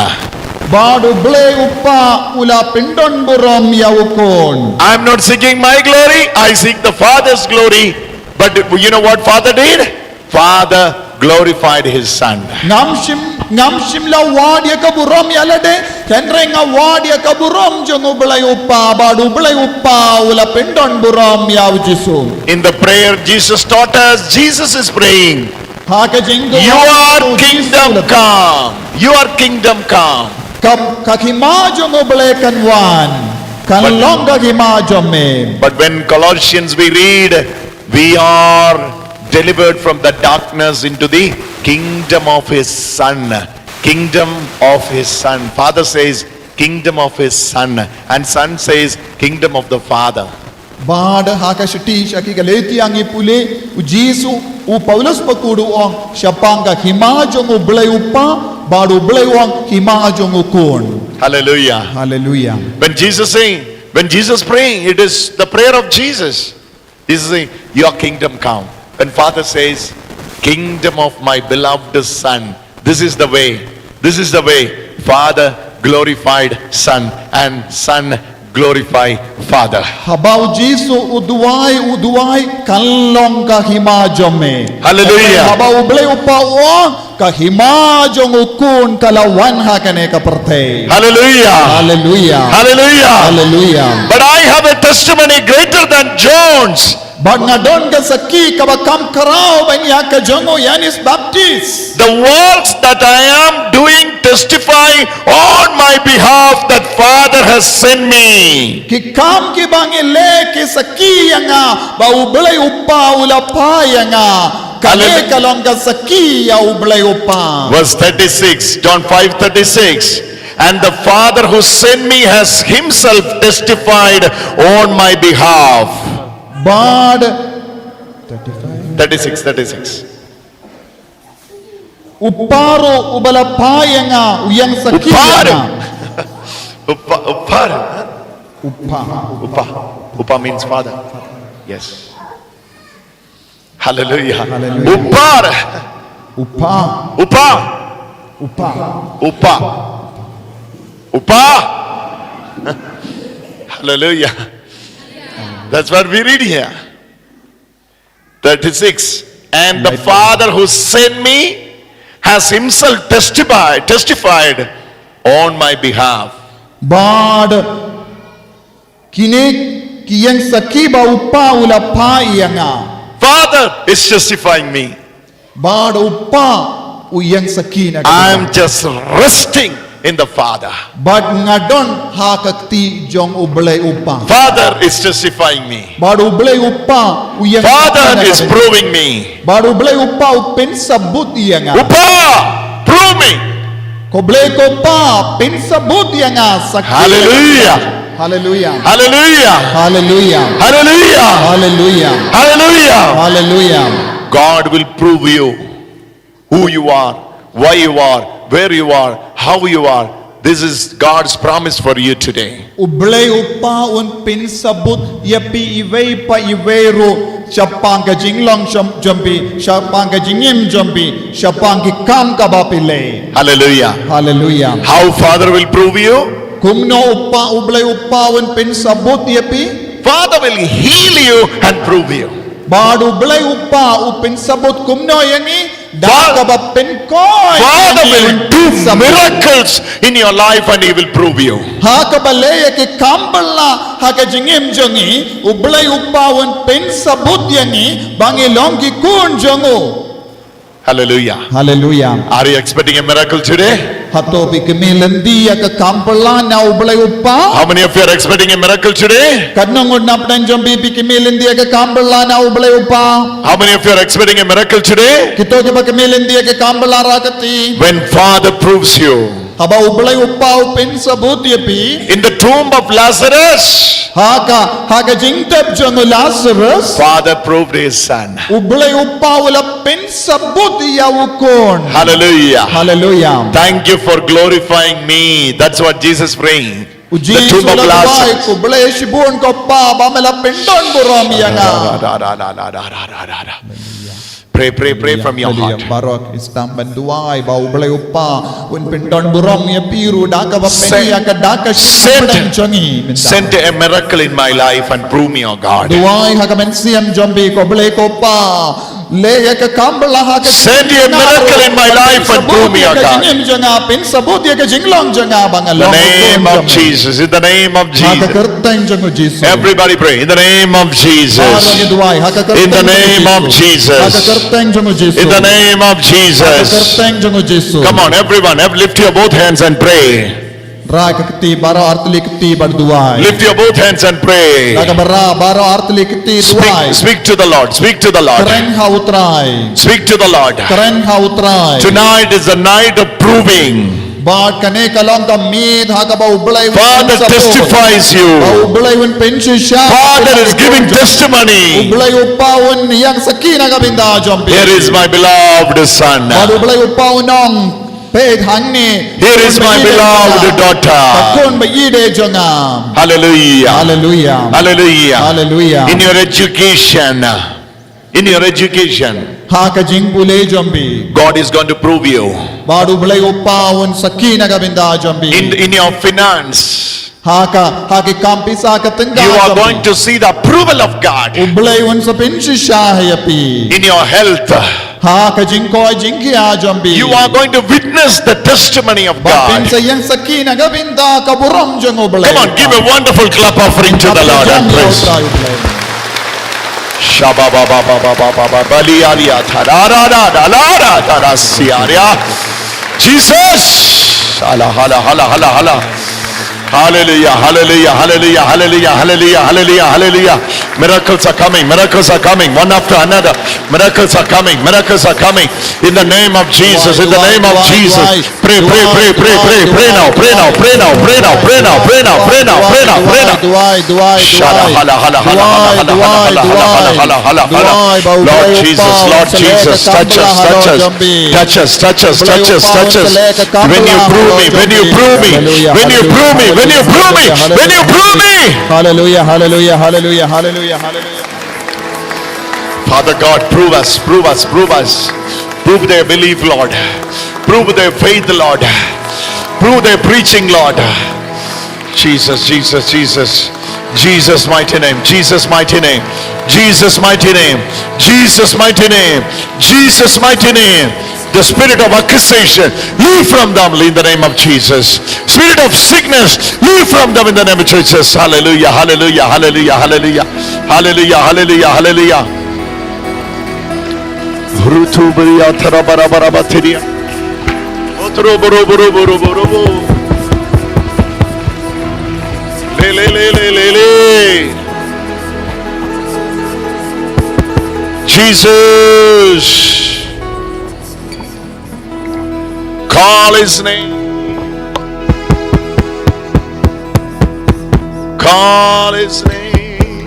Bad U Blei u Kpa u la pyndon burom ïa u Khun. I'm not seeking my glory, I seek the Father's glory. But you know what Father did? Father glorified his Son. Ngam shym, ngam shym la wad ïa ka burom ïa lade, hynrei nga wad ïa ka burom jong U Blei u Kpa, bad U Blei u Kpa u la pyndon burom ïa u Jisu. In the prayer Jesus taught us, Jesus is praying, ha ka jingduwai, "Your kingdom come. Your kingdom come." Ka, ka hima jong U Blei kan wan. Kan long ka hima jong me. But when Colossians we read, "We are delivered from the darkness into the kingdom of his Son." Kingdom of his Son. Father says, "Kingdom of his Son." And Son says, "Kingdom of the Father." Bad ha ka shithi sha ki Galatia ngi pule, u Jisu, u Paulus bakhuid u ong, shaphang ka hima jong U Blei u Kpa, bad U Blei u ong hima jong u Khun. Hallelujah. Hallelujah. When Jesus saying, when Jesus praying, it is the prayer of Jesus. Jesus saying, "Your kingdom come." When Father says, "Kingdom of my beloved Son, this is the way, this is the way," Father glorified Son, and Son glorify Father. Haba u Jisu u duwai, u duwai, kan long ka hima jong me. Hallelujah. Haba U Blei u Kpa u ong, ka hima jong u Khun ka la wan ha kane ka pyrthei. Hallelujah. Hallelujah. Hallelujah. Hallelujah. But I have a testimony greater than John's. Bad nga don ka sakhi kaba kham khraw ban ïa ka jong u Ïoannis Baptist. The works that I am doing testify on my behalf that Father has sent me. Ki kam kiba ngi leh ki sakhi ïa nga ba U Blei u Kpa u la phah ïa nga. Kane ka long ka sakhi ïa U Blei u Kpa. Verse thirty-six, John five thirty-six. "And the Father who sent me has himself testified on my behalf." Bad thirty-six, thirty-six. U Kpa ruh uba la phah ïa nga u ïeng sakhi ïa nga. U Kpa ruh. U Kpa ruh. U Kpa. U Kpa. U Kpa means Father. Yes. Hallelujah. Hallelujah. Upar. Upah. Upar. Upah. Upar. Upar. Hallelujah. That's what we read here. thirty-six. And the Father who sent me has himself testified, testified on my behalf. Bad kine ki ïeng sakhi ba u Kpa u la phah ïa nga. Father is testifying me. Bad u Kpa u ïeng sakhi na ka. I am just resting in the Father. Bad nga don ha ka kti jong U Blei u Kpa. Father is testifying me. Bad U Blei u Kpa u ïeng sakhi Father na ka. Is proving me. Bad U Blei u Kpa u pynsabut ïa nga. U Kpa, prove me. Ko Blei ko Kpa pynsabut ïa nga sakhi. Hallelujah. Hallelujah. Hallelujah. Hallelujah. Hallelujah. Hallelujah. Hallelujah. Hallelujah. God will prove you who you are, why you are, where you are, how you are. This is God's promise for you today. U Blei u Kpa un pynsabut ïa phi iwei pa iwei ruh shaphang ka jinglong jong phi, shaphang ka jingim jong phi, shaphang ki kam kaba phi leh. Hallelujah. Hallelujah. How Father will prove you? Kumno u Kpa, U Blei u Kpa un pynsabut ïa phi? Father will heal you and prove you. Bad U Blei u Kpa u pynsabut kumno ïa ngi? Da kaba pynkhuid. Father will do miracles in your life and he will prove you. Ha kaba leh ïa ki kam bylla ha ka jingim jong ngi, U Blei u Kpa un pynsabut ïa ngi ba ngi long ki khun jong u. Hallelujah. Hallelujah. Are you expecting a miracle today? Hato phi kyrmen lynti ïa ka kam bylla na U Blei u Kpa? How many of you are expecting a miracle today? Katno ngut na pdeng jong phi phi kyrmen lynti ïa ka kam bylla na U Blei u Kpa? How many of you are expecting a miracle today? Kito kiba kyrmen lynti ïa ka kam bylla ha ka kti. When Father proves you. Haba U Blei u Kpa u pynsabut ïa phi. In the tomb of Lazarus. Ha ka, ha ka jingtep jong u Lazarus. Father proved his son. U Blei u Kpa u la pynsabut ïa u khun. Hallelujah. Hallelujah. Thank you for glorifying me. That's what Jesus praying. U Jisu u la duwai, khublei shibun ko Kpa ba me la pyndon burom ïa nga. Pray, pray, pray from your heart. Baroh sdang ban duwai ba U Blei u Kpa un pyndon burom ïa phi ruh da kaba phi ïa ka da ka shipdeng jong ngi. Send a miracle in my life and prove me, oh God. Duwai ha ka mynsiem jong phi, ko Blei ko Kpa. Leh ïa ka kam bylla ha ka. Send a miracle in my life and prove me, oh God. Pynsabut ïa ka jingim jong nga, pynsabut ïa ka jinglong jong nga ba nga long. In the name of Jesus, in the name of Jesus. Ha ka kyrteng jong u Jisu. Everybody pray, in the name of Jesus. Baroh ngi duwai ha ka kyrteng jong u Jisu. In the name of Jesus. Ha ka kyrteng jong u Jisu. In the name of Jesus. Ha ka kyrteng jong u Jisu. Come on, everyone, have, lift your both hands and pray. Rai ka kti, baroh artylli kti bad duwai. Lift your both hands and pray. Da kaba rah, baroh artylli kti duwai. Speak, speak to the Lord. Speak to the Lord. Kren ha u Trai. Speak to the Lord. Kren ha u Trai. Tonight is the night of proving. Bad kane ka long ka miet ha kaba U Blei un pynsabut. Father testifies you. Ba U Blei un pynshisha. Father is giving testimony. U Blei u Kpa un ïeng sakhi na ka bynta jong phi. Here is my beloved son. Bad U Blei u Kpa un ong. Peit hangne. Here is my beloved daughter. Ka khun ba ïeit jong nga. Hallelujah. Hallelujah. Hallelujah. Hallelujah. In your education. In your education. Ha ka jingpule jong phi. God is going to prove you. Bad U Blei u Kpa un sakhi na ka bynta jong phi. In, in your finance. Ha ka, ha ki kam pisa ka tyngka. You are going to see the approval of God. U Blei un sa pynshisha ïa phi. In your health. Ha ka jingkoit jingkhiah jong phi. You are going to witness the testimony of God. Ba phin sa ïeng sakhi na ka bynta ka burom jong U Blei. Come on, give a wonderful clap offering to the Lord and praise. Shaba ba ba ba ba ba ba ba ba li ya li ya ta da da da da la da da da si ya ria. Jesus. Hala hala hala hala hala. Hallelujah, hallelujah, hallelujah, hallelujah, hallelujah, hallelujah, hallelujah. Miracles are coming, miracles are coming, one after another. Miracles are coming, miracles are coming. In the name of Jesus, in the name of Jesus. Pray, pray, pray, pray, pray, pray now, pray now, pray now, pray now, pray now, pray now, pray now, pray now, pray now. Duwai, duwai, duwai. Shada hala hala hala hala hala hala hala hala hala hala hala. Lord Jesus, Lord Jesus, touch us, touch us, touch us, touch us, touch us, touch us. When you prove me, when you prove me, when you prove me, when you prove me, when you prove me. Hallelujah, hallelujah, hallelujah, hallelujah, hallelujah. Father God, prove us, prove us, prove us. Prove their belief, Lord. Prove their faith, Lord. Prove their preaching, Lord. Jesus, Jesus, Jesus. Jesus' mighty name, Jesus' mighty name, Jesus' mighty name, Jesus' mighty name, Jesus' mighty name. The spirit of accusation, leave from them in the name of Jesus. Spirit of sickness, leave from them in the name of Jesus. Hallelujah, hallelujah, hallelujah, hallelujah, hallelujah, hallelujah, hallelujah. Rutu bria tara bara bara batiria. Otro boro boro boro boro bo. Le le le le le le. Jesus. Call his name. Call his name.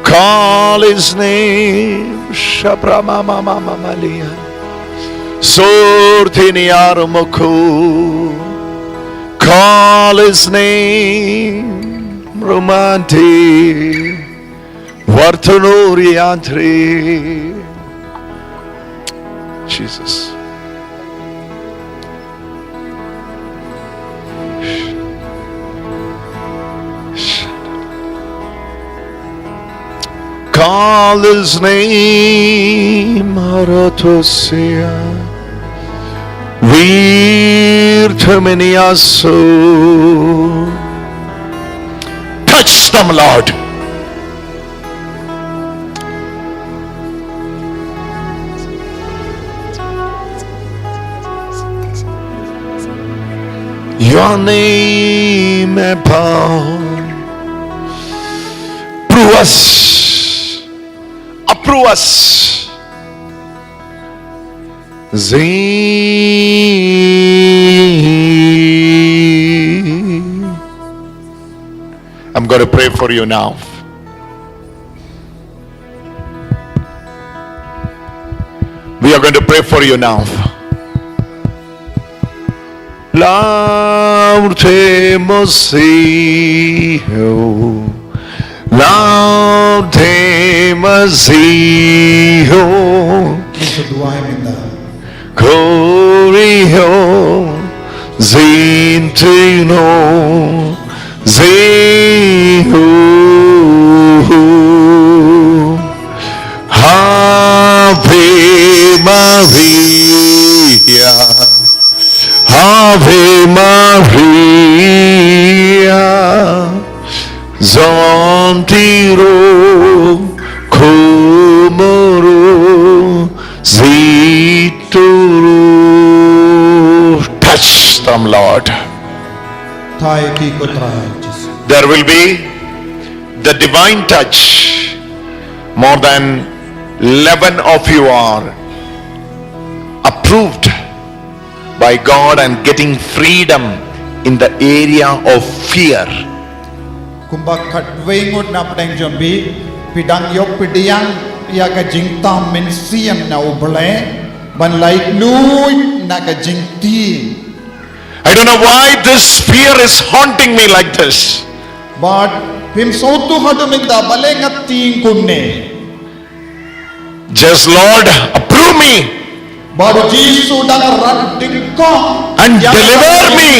Call his name. Shapra mama mama malia. Sortini armoko. Call his name. Romante. Wartanori antre. Jesus. Call his name, Arotosia. Virtumenia so. Touch them, Lord. Your name above. Prove us. Approve us. Zi. I'm going to pray for you now. We are going to pray for you now. Laurte Mosio, Laurte Mosio. Korio Zintino Zeo. Ave Maria, Ave Maria, Zontiro Komoro Zituru. Touch them, Lord. Thai ki ko Trai Jisu. There will be the divine touch. More than eleven of you are approved by God and getting freedom in the area of fear. Kumba khatwei ngut na pdeng jong phi, phi dang ïoh pdiang ïa ka jingtam mynsiem na U Blei, ban lait luid na ka jingtieng. I don't know why this fear is haunting me like this. But phim sngewthuh haduh mynta balei nga tieng kumne. Just, Lord, approve me. Bad U Jisu dang rat dingkong. And deliver me.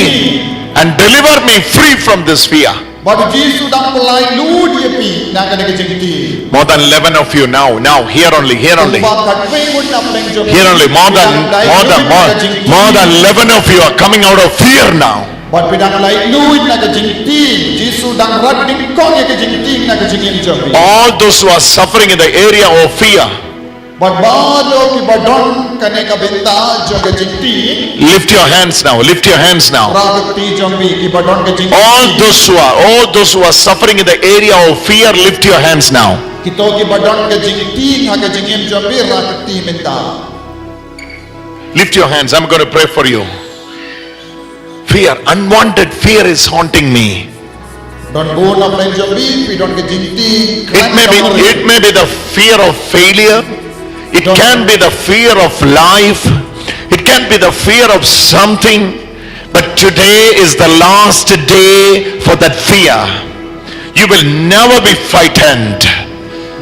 And deliver me free from this fear. Bad U Jisu dang pynlait luid ïa phi na kane ka jingtieng. More than eleven of you now, now, here only, here only. Kumba khatwei ngut na pdeng jong phi. Here only, more than, more than, more, more than eleven of you are coming out of fear now. Bad phi dang lait luid na ka jingtieng, Jisu dang rat dingkong ïa ka jingtieng na ka jingim jong phi. All those who are suffering in the area of fear, bad baroh kiba don kane ka bynta jong ka jingtieng, lift your hands now, lift your hands now. Rah ka kti jong phi kiba don ka jingtieng. All those who are, all those who are suffering in the area of fear, lift your hands now. Kito kiba don ka jingtieng ha ka jingim jong phi, rah ka kti mynta. Lift your hands. I'm going to pray for you. Fear, unwanted fear is haunting me. Don bun na pdeng jong phi, phi don ka jingtieng. It may be, it may be the fear of failure. It can be the fear of life. It can be the fear of something. But today is the last day for that fear. You will never be frightened.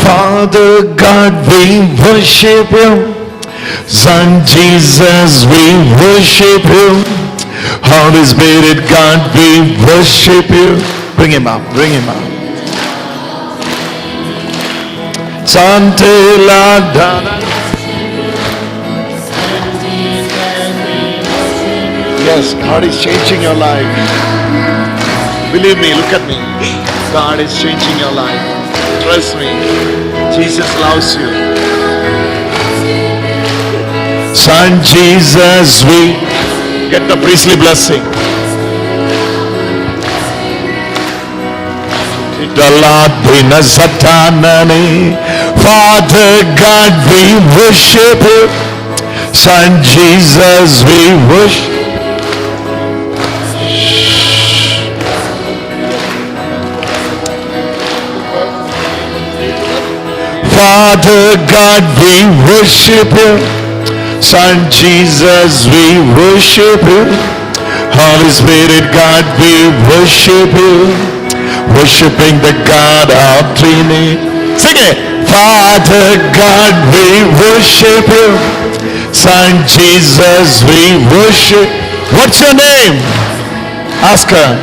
Father God, we worship you. Son Jesus, we worship you. Holy Spirit, God, we worship you. Bring him up, bring him up. Sante la da. Yes, God is changing your life. Believe me, look at me. God is changing your life. Trust me. Jesus loves you. Son Jesus, we get the priestly blessing. Father God, we worship you. Son Jesus, we worship. Father God, we worship you. Son Jesus, we worship you. Holy Spirit, God, we worship you. Worshiping the God of Trinity. Sing it. Father God, we worship you. Son Jesus, we worship. What's your name? Ask her.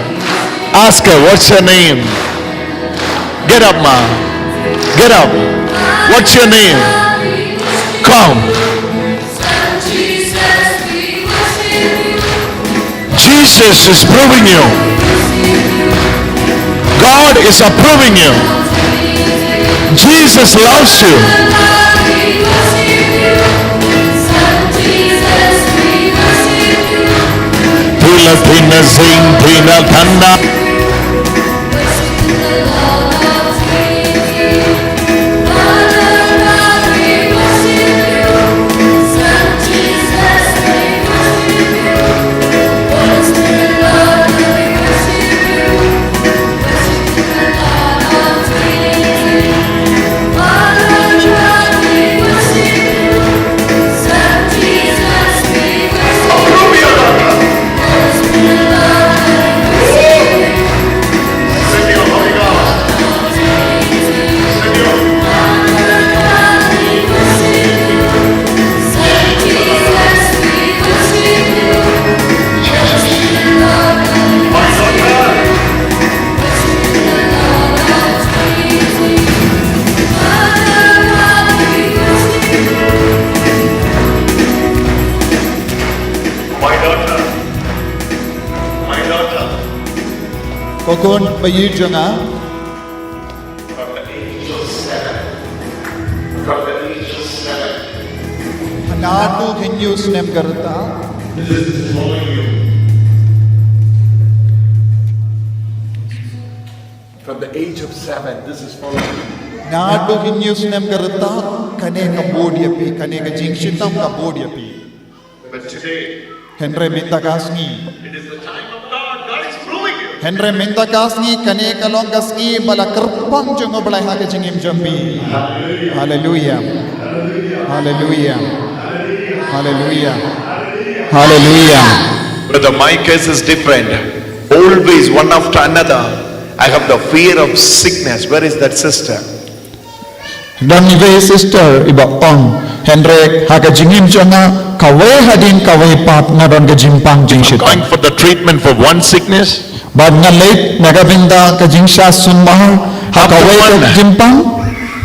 Ask her, what's your name? Get up, ma. Get up. What's your name? Come. Jesus is proving you. God is approving you. Jesus loves you. Tula tina zing tina tana. My daughter, my daughter. Ko khun ba ïeit jong nga. From the age of seven. From the age of seven. Naduh hynñiew snem ka rta. This is following you. From the age of seven, this is following you. Naduh hynñiew snem ka rta, kane ka bud ïa phi, kane ka jingshitom ka bud ïa phi. But today, hynrei mynta ka sngi. It is the time of God. God is proving you. Hynrei mynta ka sngi kane ka long ka sngi ba la kyrpang jong U Blei ha ka jingim jong phi. Hallelujah. Hallelujah. Hallelujah. Hallelujah. Brother, my case is different. Always one after another, I have the fear of sickness. Where is that sister? Don iwei sister iba ong, hynrei ha ka jingim jong nga kawei hadien kawei pat nga don ka jingpang jingshitom. Going for the treatment for one sickness. Bad nga leit na ka bynta ka jingshah sumar ha kawei ka jingpang.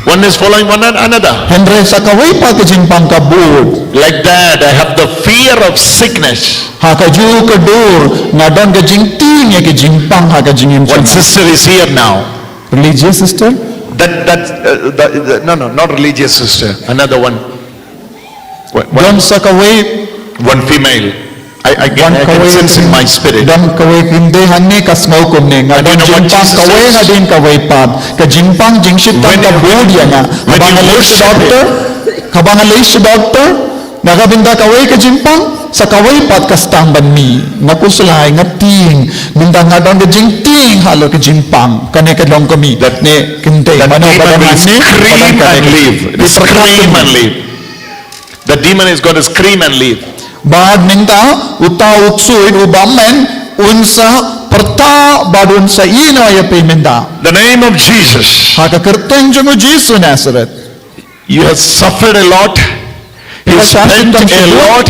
One is following one another. Hynrei sa kawei pat ka jingpang ka bud. Like that, I have the fear of sickness. Ha kajuh ka dur nga don ka jingtieng ïa ka jingpang ha ka jingim jong nga. One sister is here now. Religious sister? That, that, uh, the, the, no, no, not religious sister. Another one. One, one, don sa kawei. One female. I, I can, I can sense in my spirit. Don kawei kynthei hangne ka sngew kumne. Nga don jingpang kawei hadien kawei pat. Ka jingpang jingshitom ka bud ïa nga. Haba nga leit sha doctor, haba nga leit sha doctor, na ka bynta kawei ka jingpang, sa kawei pat ka sdang ban mih. Nga khuslai, nga tieng, bynta nga don ka jingtieng halor ka jingpang. Kane ka long ka mih. That, ne kynthei, that mano demon will scream and leave. Scream and leave. The demon is going to scream and leave. Bad mynta, uta u ksuid, u bymmen, un sa pyrta, bad un sa ïehnoh ïa phi mynta. The name of Jesus. Ha ka kyrteng jong u Jisu Nazareth. You have suffered a lot. Phi la shah symptom shibun. You spent a lot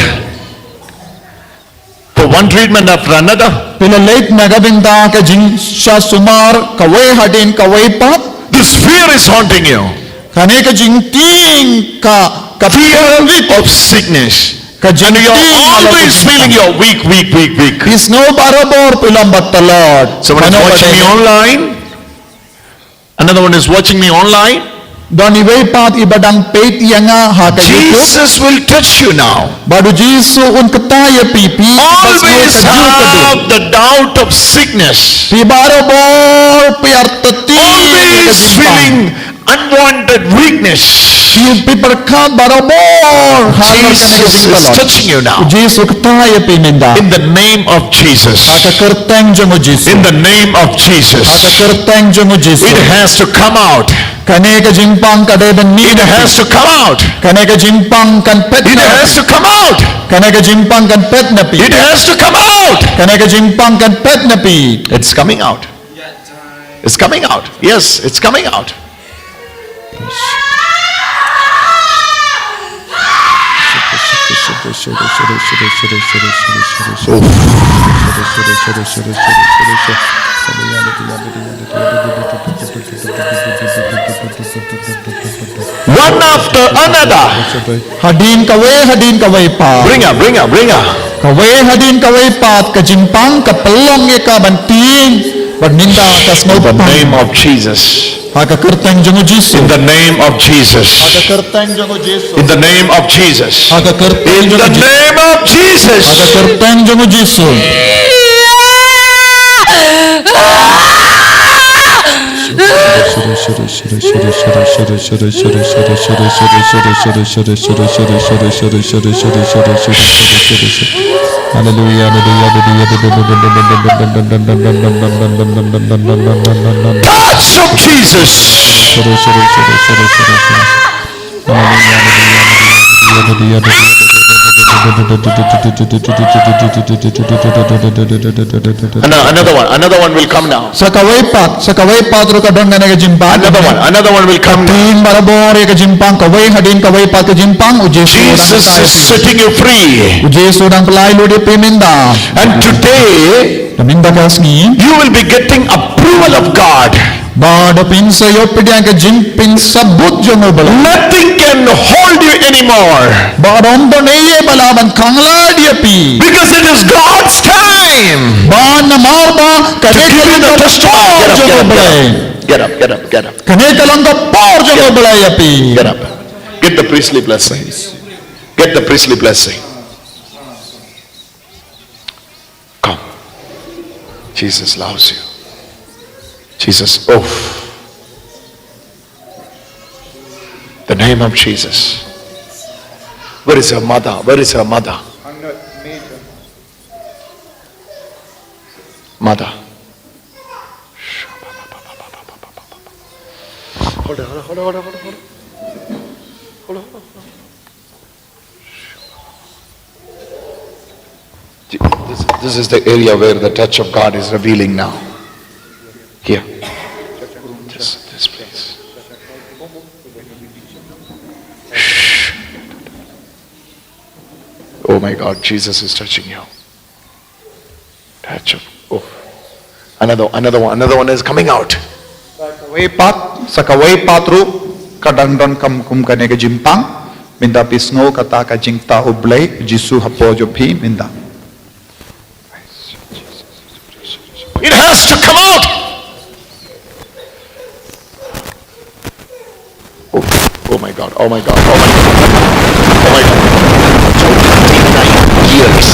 for one treatment after another. Phi la leit na ka bynta ka jingshah sumar, kawei hadien kawei pat. This fear is haunting you. Kane ka jingtieng ka, ka fear of sickness. Ka jingtieng. And you are always feeling you're weak, weak, weak, weak. Phi sngew barabor phi long ba tlot. Someone is watching me online. Another one is watching me online. Don iwei pat iba dang peit ïa nga ha ka YouTube. Jesus will touch you now. Bad u Jisu un kyntait ïa phi, phi ba sngew ka jur ka dur. Always have the doubt of sickness. Phi barabor phi artatien ïa ka jingpang. Always feeling unwanted weakness. Phi, phi pyrkhat barabor ha ka jingpang. Jesus is touching you now. U Jisu kyntait ïa phi mynta. In the name of Jesus. Ha ka kyrteng jong u Jisu. In the name of Jesus. Ha ka kyrteng jong u Jisu. It has to come out. Kane ka jingpang ka dei ban mih. It has to come out. Kane ka jingpang kan phet na phi. It has to come out. Kane ka jingpang kan phet na phi. It has to come out. Kane ka jingpang kan phet na phi. It's coming out. It's coming out. Yes, it's coming out. One after another. Hadien kawei, hadien kawei pat. Bring up, bring up, bring up. Kawei hadien kawei pat, ka jingpang ka pynlong ïa ka ban tieng, bad mynta ka sngewthuh. In the name of Jesus. Ha ka kyrteng jong u Jisu. In the name of Jesus. Ha ka kyrteng jong u Jisu. In the name of Jesus. Ha ka kyrteng jong u Jisu. In the name of Jesus. Ha ka kyrteng jong u Jisu. Hallelujah, hallelujah, hallelujah. Touch of Jesus. Ano-, another one, another one will come now. Sa kawei pat, sa kawei pat ruh ka don kane ka jingpang. Another one, another one will come now. Tieng barabor ïa ka jingpang, kawei hadien kawei pat ka jingpang, u Jisu u dang kyntait ïa phi. Jesus is setting you free. U Jisu u dang pynlait lut ïa phi mynta. And today, Te mynta ka sngi, you will be getting approval of God. Bad phin sa ïoh pdiang ka jingpynsabut jong u Blei. Nothing can hold you anymore. Bad ym don ei ei ba lah ban khanglad ïa phi. Because it is God's time. Bad namar ba kane ka long ka por jong u Blei. To give you the testimony. Get up, get up, get up, get up. Kane ka long ka por jong u Blei ïa phi. Get up. Get the priestly blessing. Get the priestly blessing. Come. Jesus loves you. Jesus, oh. The name of Jesus. Where is your mother? Where is your mother? Mother. Hold on, hold on, hold on, hold on, hold on, hold on. Hold on, hold on, hold on. This, this is the area where the touch of God is revealing now. Here. This, this place. Shh. Oh my God, Jesus is touching you. Touch him. Oh. Another, another one, another one is coming out. Sa kawei pat, sa kawei pat ruh, ka dang don kum, kum kane ka jingpang, mynta phi sngew kata ka jingktah u Blei, Jisu hapoh jong phi, mynta. It has to come out. Oh, oh my God, oh my God, oh my God. Oh my God. Twenty-nine years.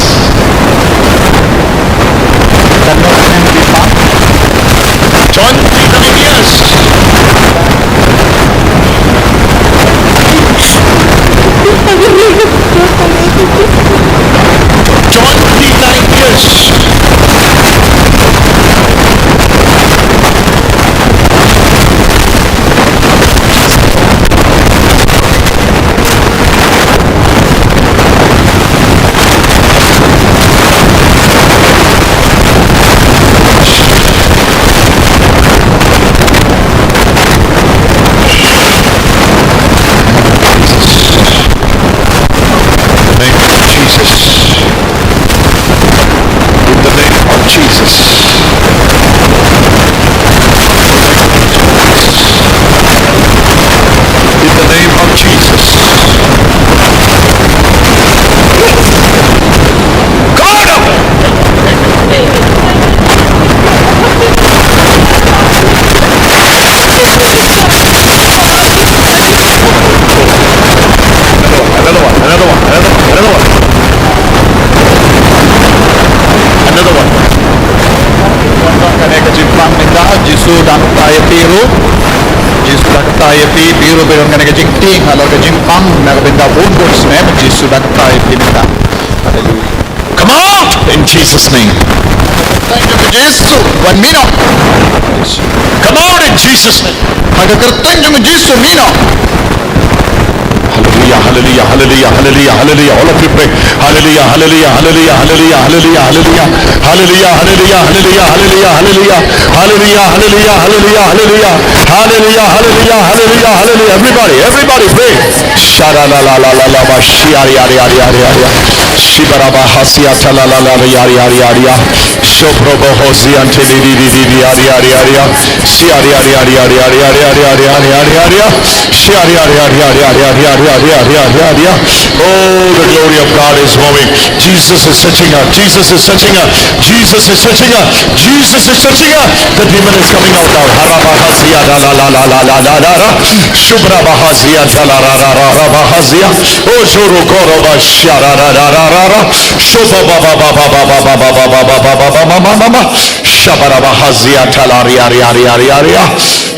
Twenty-nine years. Twenty-nine years. In the name of Jesus. God of Another one, another one, another one, another one. Another one. Kane ka jingpang mynta, Jisu dang kata ïa phi ruh. Jisu dang kata ïa phi, phi ruh phi don kane ka jingtieng halor ka jingpang na ka bynta bun bun snem, Jisu dang kata ïa phi mynta. Hallelujah. Come out in Jesus' name. Thank you, Jesus. Wan mih noh. Come out in Jesus' name. Ha ka kyrteng jong u Jisu, mih noh. Hallelujah, hallelujah, hallelujah, hallelujah, hallelujah. All of you pray. Hallelujah, hallelujah, hallelujah, hallelujah, hallelujah, hallelujah. Hallelujah, hallelujah, hallelujah, hallelujah, hallelujah. Hallelujah, hallelujah, hallelujah, hallelujah. Hallelujah, hallelujah, hallelujah, hallelujah. Everybody, everybody pray. Shara la la la la la ba shia ria ria ria ria ria. Shibara ba hasia ta la la la ria ria ria ria. Shobro bo hosia te di di di di di ria ria ria ria. Sia ria ria ria ria ria ria ria ria ria ria ria. Shia ria ria ria ria ria ria ria ria ria ria. Oh, the glory of God is moving. Jesus is touching her. Jesus is touching her. Jesus is touching her. Jesus is touching her. The demon is coming out now. Harabahazia da la la la la la la la la. Shubrabahazia da la ra ra ra ra bahazia. Oh, joro goro ba shia ra ra ra ra ra ra. Shuba ba ba ba ba ba ba ba ba ba ba ba ba ba ba ba ba ba ba. Shabarabahazia talaria ria ria ria ria.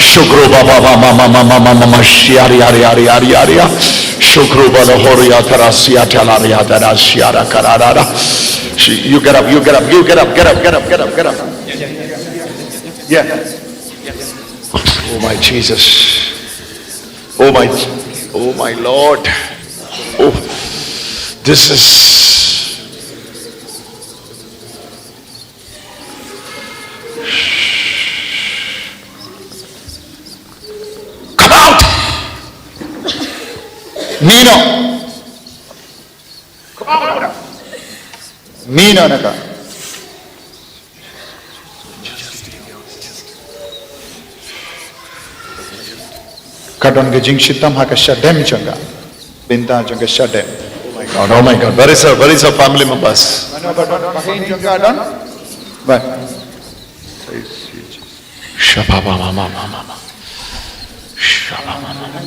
Shugro ba ba ba ba ba ba ba ba ba ba shia ria ria ria ria ria. Shukru bala horia tarasia talaria tarasia ra kararara. Shi-, you get up, you get up, you get up, get up, get up, get up, get up. Yeah. Oh my Jesus. Oh my, oh my Lord. Oh, this is Come out! Mih noh. Come out! Mih noh na ka. Ka don ka jingshitom ha ka shadem jong ka. Bynta jong ka shadem. Oh my God, oh my God. Where is her, where is her family members? Mano ba don, ba don jong ka don? Ba. Shaba ba ma ma ma ma ma. Shaba ma ma ma.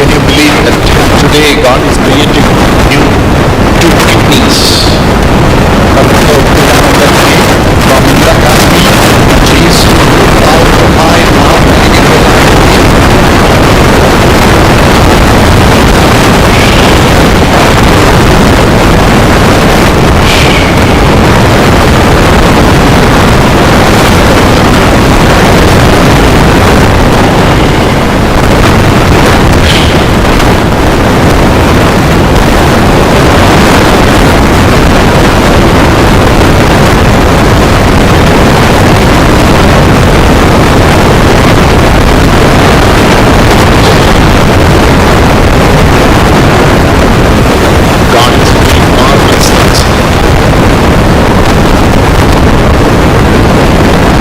Can you believe that today God is creating new two kidneys? God is doing marvelous things.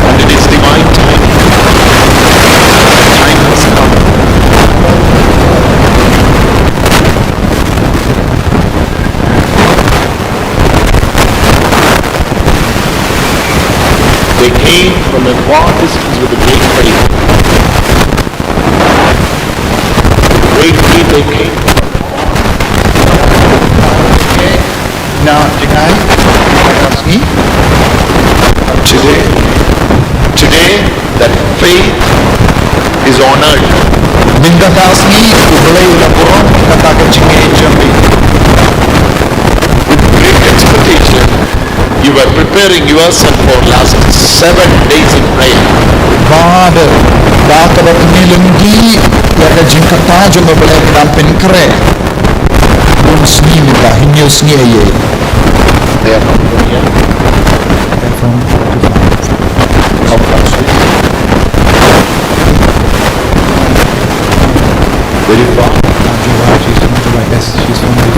And it is divine time. Time has come. They came from a far distance with a great faith. Great faith they came from. Na jingai, na kasni. Today, today, that faith is honored. Mynta ka sngi, U Blei u la burom ïa kata ka jingngeit jong phi. With great expectation, you You were preparing yourself for last seven days in prayer. Bad da kaba phi lynti ïa ka jingkyrpad jong U Blei, phi dang pynkhreh bun sngi mynta, hynñiew sngi ïa ïa. They are not going yet. They're from forty-five. How far? Very far. Najwa, she's from Najwa. Yes, she's from the,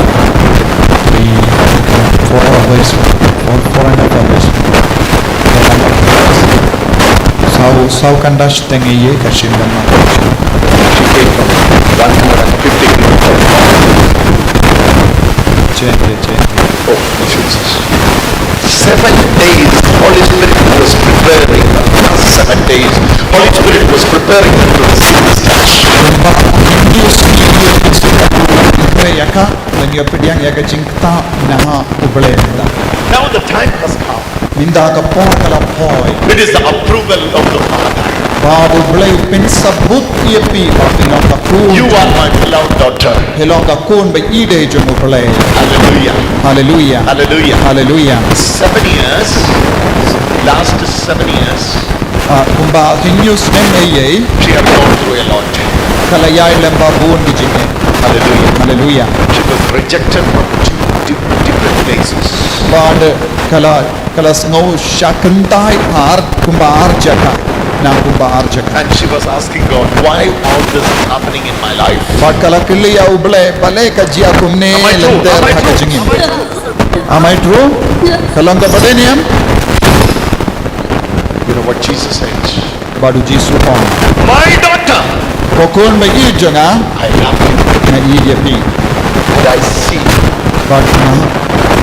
the, uh, four hours, four, four and a half hours. Saw, saw kynda shiteng ïa ka shin ban ma. She came from one hundred fifty kilometers. Chen, chen, chen. Oh, Jesus. Seven days, Holy Spirit was preparing. Seven days, Holy Spirit was preparing them to receive this touch. Ba hynñiew sngi ïa ka, ban ïa pdiang ïa ka jingktah na U Blei mynta. Now the time has come. Mynta ka por ka la poi. It is the approval of the Father. Ba U Blei u pynsabut ïa phi ba phi long ka khun. You are my beloved daughter. Phi long ka khun ba ïeit jong U Blei. Hallelujah. Hallelujah. Hallelujah. Hallelujah. Seven years, last seven years, ah, kumba hynñiew snem ïa ïa, she had gone through a lot. Ka la ïaid lem bad bun ki jingeh. Hallelujah. Hallelujah. She was rejected from two di-, different places. Bad ka la, ka la sngew shah kyntait ar, kumba ar jaka, na kumba ar jaka. And she was asking God, "Why all this is happening in my life?" Bad ka la kylli ïa U Blei, balei ka jia kumne lynter ha ka jingim. Am I true? Ka long kaba dei ne em? You know what Jesus said? Bad U Jisu u ong, "My daughter, ko khun ba ïeit jong nga, I love you. Nga ïeit ïa phi. And I see. Bad nga,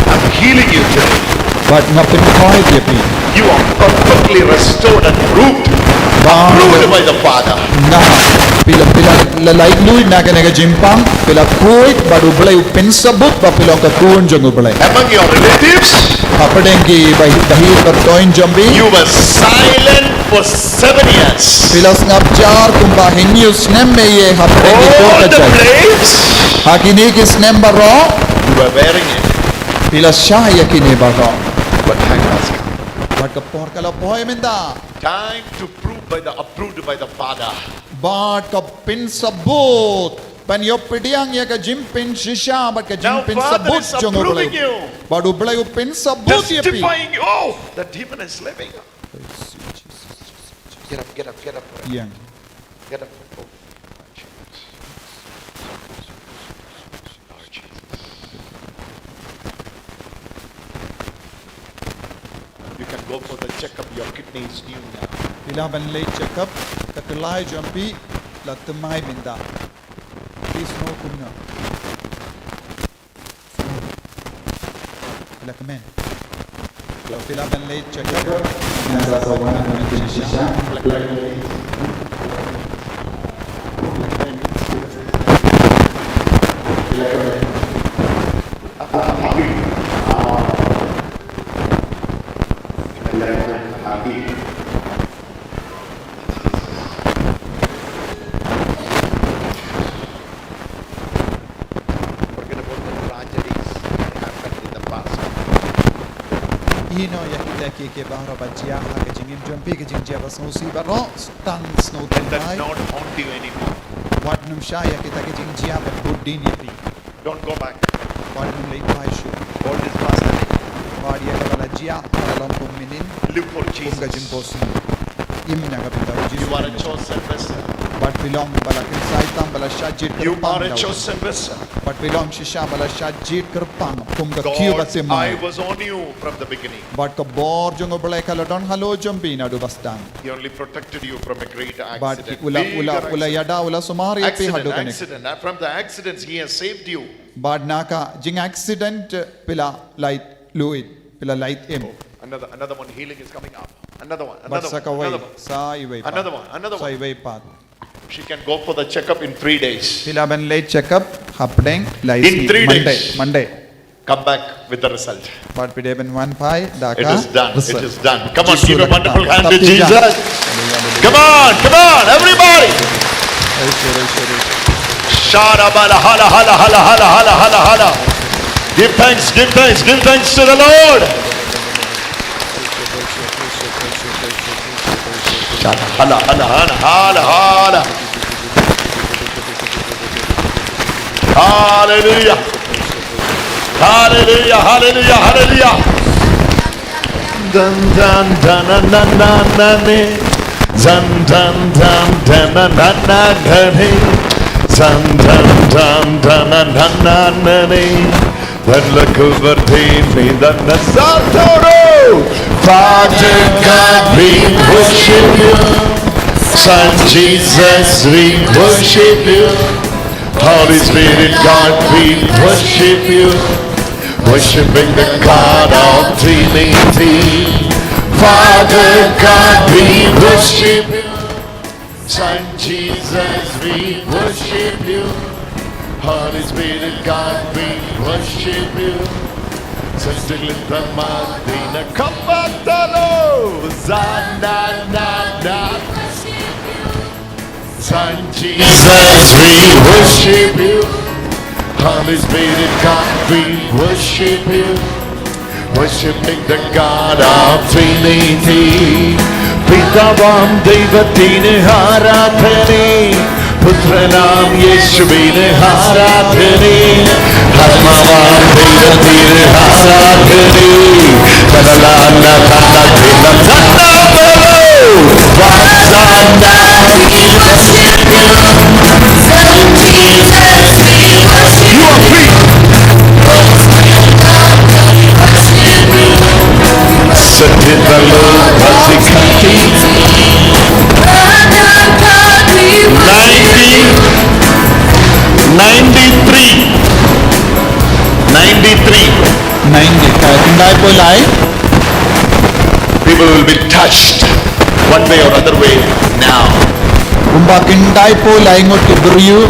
I'm healing you today. Bad nga pynkhuid ïa phi. You are perfectly restored and approved." Bad approved by the Father. Nga, phi la, phi la, la laitluid na kane ka jingpang, phi la khuid bad U Blei u pynsabut ba phi long ka khun jong U Blei. Among your relatives, hapdeng ki ba, ba hi ba toin jong phi, you were silent for seven years. Phi la sngap jar kumba hynñiew snem ïa ïa hapdeng ki por ka jait. All the blame, ha kine ki snem baroh, you were bearing it. Phi la shah ïa kine baroh. But time has come. Bad ka por ka la poi mynta. Time to prove by the, approved by the Father. Bad ka pynsabut. Ban ïoh pdiang ïa ka jingpynshisha bad ka jingpynsabut jong U Blei. Now Father is approving you. Bad U Blei u pynsabut ïa phi. Testifying, "Oh, the demon is leaving." Get up, get up, get up. Ïeng. Get up. Oh, Lord Jesus. You can go for the checkup. Your kidney is new now. Phi lah ban leit checkup, ka tyllai jong phi la thymmai mynta. Phi sngew kumno? Phi la kmen. Phi lah ban leit checkup. Forget about the tragedies that happened in the past. Ïehnoh ïa kita kiei kiei baroh ba jia ha ka jingim jong phi, ka jingjia ba sngewsih baroh, tang sngewthuh. Let that not haunt you anymore. Wat nym shah ïa kita ki jingjia ban bud dien ïa phi. Don't go back. Wat nym leit phai shuh. All this past. Wat ïa kaba la jia, ba la long kum mynhynnin. Live for Jesus. Kum ka jingpynsngewsih. Im na ka bynta U Jisu. You are a chosen vessel. Wat phi long ba la kynsai tam, ba la shah jied kyrpang. You are a chosen vessel. Wat phi long shisha ba la shah jied kyrpang kum ka kiew ba thymmai. God's eye was on you from the beginning. Bad ka bor jong U Blei ka la don halor jong phi naduh ba sdang. He only protected you from a great accident. Bad u la, u la, u la ïada, u la sumar ïa phi haduh kane. Accident, accident. From the accidents, He has saved you. Bad na ka jingaccident, eh, phi la lait luid, phi la lait im. Oh, another, another one, healing is coming up. Another one, another one, another one. Bad sa kawei, sa iwei pat. Another one, another one. Sa iwei pat. She can go for the checkup in three days. Phi lah ban leit checkup hapdeng lai sngi. In three days. Monday, Monday. Come back with the result. Bad phi dei ban wan phai da ka result. It is done. It is done. Come on, give a wonderful hand to Jesus. Come on, come on, everybody. Shara bala hala hala hala hala hala hala hala. Give thanks, give thanks, give thanks to the Lord. Hala, hala, hala, hala, hala. Hallelujah. Hallelujah, hallelujah, hallelujah. Dan dan dan dan dan dan dan ne. Dan dan dan dan dan dan dan dan ne. Dan dan dan dan dan dan dan ne. Dan la kubar te me dan na satoro. Father God, we worship you. Son Jesus, we worship you. Holy Spirit, God, we worship you. Worshiping the God of Trinity. Father God, we worship you. Son Jesus, we worship you. Holy Spirit, God, we worship you. Sentilinda Madina Kapatalo, Zana Nana. Son Jesus, we worship you. Holy Spirit, God, we worship you. Worshiping the God of Trinity. Pidavan Devathine Aradhane. Putranam Yeshuvine Aradhane. Atmavan Devathine Aradhane. Tanalana Tanakina Tanapalo. Vasana. You are free. Setitalo Vatikati. Ninety, ninety-three. Ninety-three. Ninety-five. Khyndai phew lai. People will be touched one way or other way now. Kumba khyndai phew lai ngut ki briew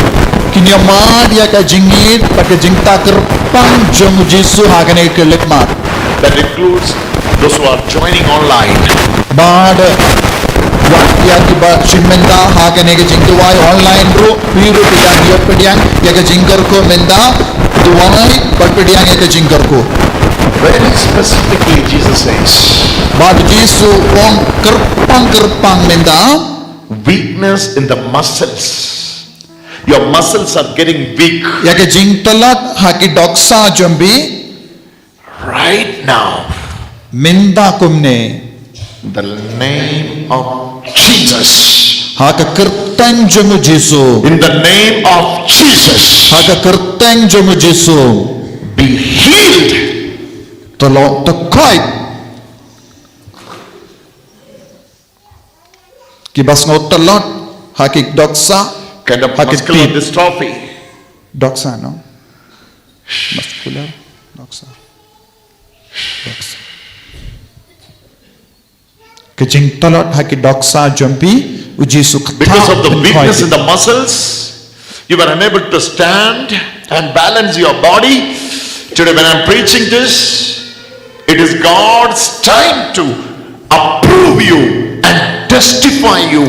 kin ïa mad ïa ka jingïeit bad ka jingtah kyrpang jong u Jisu ha kane ka khyllipmat. That includes those who are joining online. Bad wat ïa kiba shim bynta ha kane ka jingduwai online ruh, phi ruh phi dang ïoh pdiang ïa ka jingkyrkhu mynta, duwai bad pdiang ïa ka jingkyrkhu. Very specifically, Jesus says, Bad u Jisu u ong kyrpang kyrpang mynta. Weakness in the muscles. Your muscles are getting weak. Ïa ka jingtlot ha ki dohkha jong phi. Right now. Mynta kumne. In the name of Jesus. Ha ka kyrteng jong u Jisu. In the name of Jesus. Ha ka kyrteng jong u Jisu. Be healed. Tlot, to khot. Kiba sngew tlot ha ki dohkha, kind of ha ki muscular dystrophy. Dohkha, no? Muscular dohkha. Dohkha. Ka jingtlot ha ki dohkha jong phi, u Jisu kata. Because of the weakness in the muscles, you were unable to stand and balance your body. Today, when I'm preaching this, it is God's time to approve you and testify you,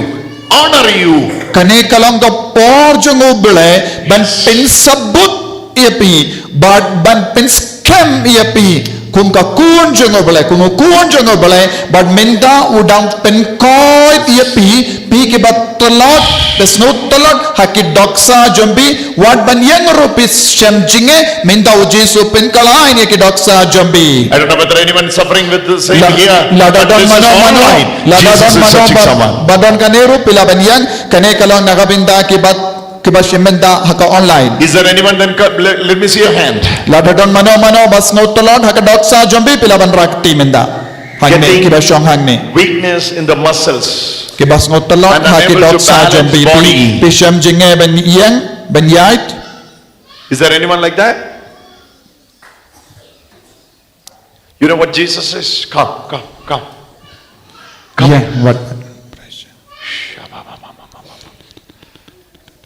honor you. Kane ka long ka por jong u Blei ban pynsabut ïa phi, bad ban pynskhem ïa phi kum ka khun jong u Blei, kum u khun jong u Blei, bad mynta u dang pynkhiah ïa phi, phi kiba tlot, ba sngew tlot ha ki dohkha jong phi, wat ban ïeng ruh phi shem jingeh, mynta u Jisu pynkylla ïa ki dohkha jong phi. I don't know whether anyone suffering with the same here, but this is online. Jesus is touching someone. Lada don mano mano ba, ba don kane ruh phi lah ban ïeng, kane ka long na ka bynta kiba kiba shim bynta ha ka online. Is there anyone then co-, let, let me see your hand. Lada don mano mano ba sngew tlot ha ka dohkha jong phi, phi lah ban rah kti mynta. Hangne, kiba shong hangne. Weakness in the muscles. Kiba sngew tlot ha ki dohkha jong phi, phi shem jingeh ban ïeng, ban ïaid. Is there anyone like that? You know what Jesus says? Come, come, come. Come. Yeah, what?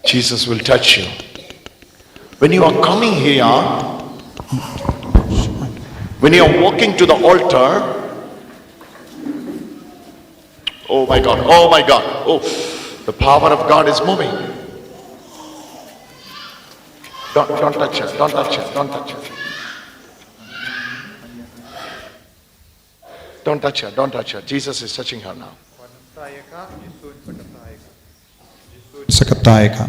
Jesus will touch you. When you are coming here, when you are walking to the altar, oh my God, oh my God, oh, the power of God is moving. Don't, don't touch it, don't touch it, don't touch it. Don't touch her, don't touch her. Jesus is touching her now. Sakatai ka.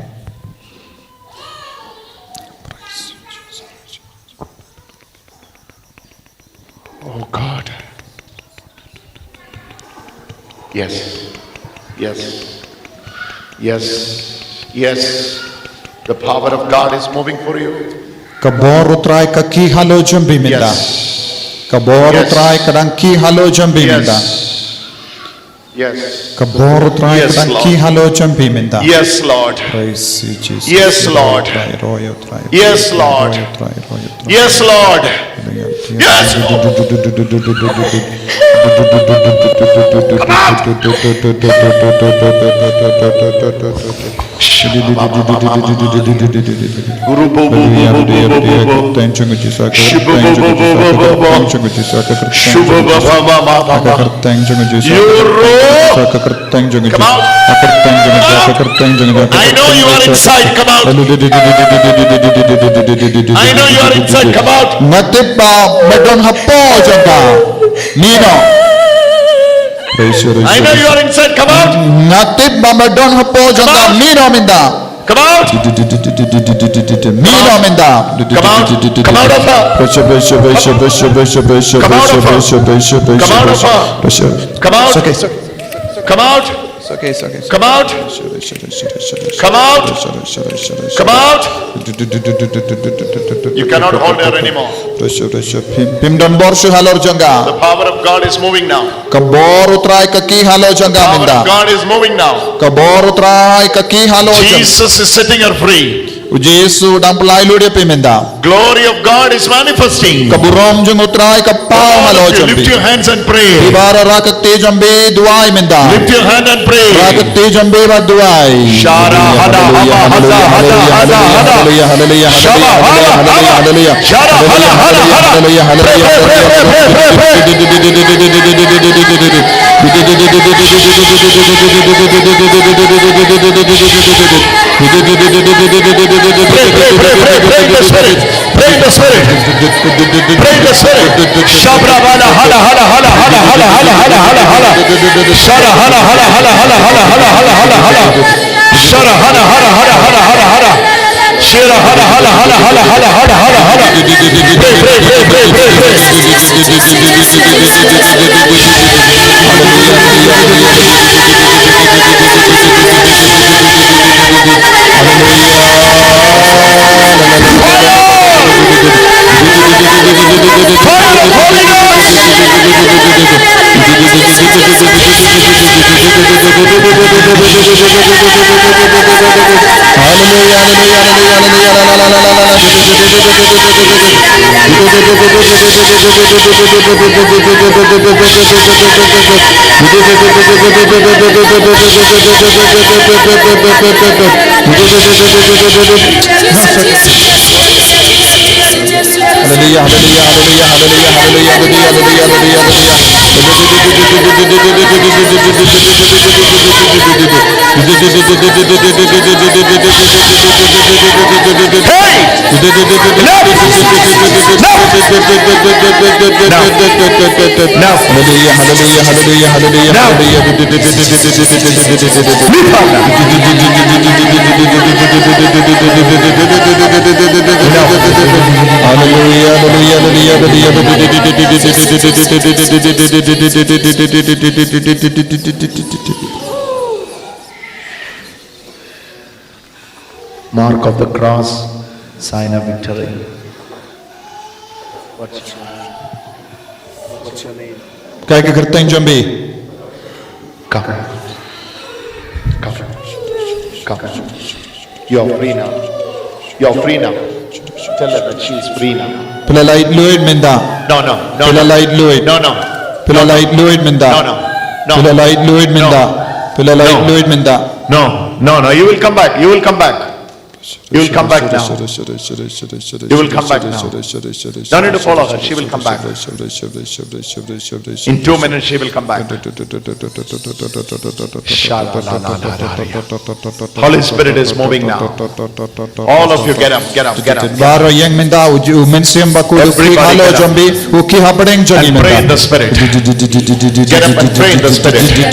Oh God. Yes. Yes. Yes. Yes. The power of God is moving for you. Ka bor U Trai ka ki halor jong phi mynta. Yes. Ka bor U Trai ka dang ki halor jong phi mynta. Yes. Ka bor U Trai ka dang ki halor jong phi mynta. Yes, Lord. Praise you, Jesus. Yes, Lord. Yes, Lord. Yes, Lord. Yes, Lord. Come out. Come out. I know you are inside. Come out. I know you are inside. Come out. Nga tip ba me don hapoh jong ka. Mih noh. I know you are inside. Come out. Nga tip ba me don hapoh jong ka. Mih noh mynta. Come out. Mih noh mynta. Come out. Come out of her. Come out of her. Come out of her. Come out. It's okay, it's okay. Come out. It's okay, it's okay. Come out. Come out. Come out. You cannot hold her anymore. Phim, phim don bor shuh halor jong ka. The power of God is moving now. Ka bor U Trai ka ki halor jong ka mynta. The power of God is moving now. Ka bor U Trai ka ki halor jong ka. Jesus is setting her free. U Jisu u dang pynlait lut ïa phi mynta. Glory of God is manifesting. Ka burom jong U Trai ka paw halor jong phi. Lift your hands and pray. Phi baroh rah ka kti jong phi, duwai mynta. Lift your hand and pray. Rah ka kti jong phi bad duwai. Shara hada haba hada hada hada hada. Hallelujah, hallelujah, hallelujah, hallelujah. Shaba haba haba. Shara hada hada hada. Pray, pray, pray, pray, pray, pray. Pray, pray, pray, pray, pray in the spirit. Pray in the spirit. Pray in the spirit. Shabra bala hala hala hala hala hala hala hala hala hala. Shara hala hala hala hala hala hala hala hala hala hala. Shara hala hala hala hala hala hala hala. Shira hala hala hala hala hala hala hala hala. Pray, pray, pray, pray, pray, pray. Fire of Holy Ghost. Hallelujah, hallelujah, hallelujah, hallelujah, hallelujah. Hallelujah, hallelujah, hallelujah, hallelujah, hallelujah, hallelujah, hallelujah, hallelujah. Hey! Enough! Enough! Now. Hallelujah, hallelujah, hallelujah, hallelujah, hallelujah, hallelujah. Now. Hallelujah. Leave her now. Enough. Hallelujah, hallelujah, hallelujah, hallelujah, hallelujah. Mark of the cross, sign of victory. What's your name? What's your name? Kaei ka kyrteng jong phi? Come. Come. Come. You're free now. You're free now. Tell her that she is free now. Phi la lait luid mynta. No, no, no, no. Phi la lait luid. No, no. Phi la lait luid mynta. No, no. No. Phi la lait luid mynta. No. Phi la lait luid mynta. No, no, no. You will come back. You will come back. You will come back now. You will come back now. Don't need to follow her. She will come back. In two minutes, she will come back. Holy Spirit is moving now. All of you, get up, get up, get up. Baroh ïeng mynta, u, u Mynsiem Bakhuid u khih halor jong phi, u khih hapdeng jong phi mynta. And pray in the Spirit. Get up and pray in the Spirit. Get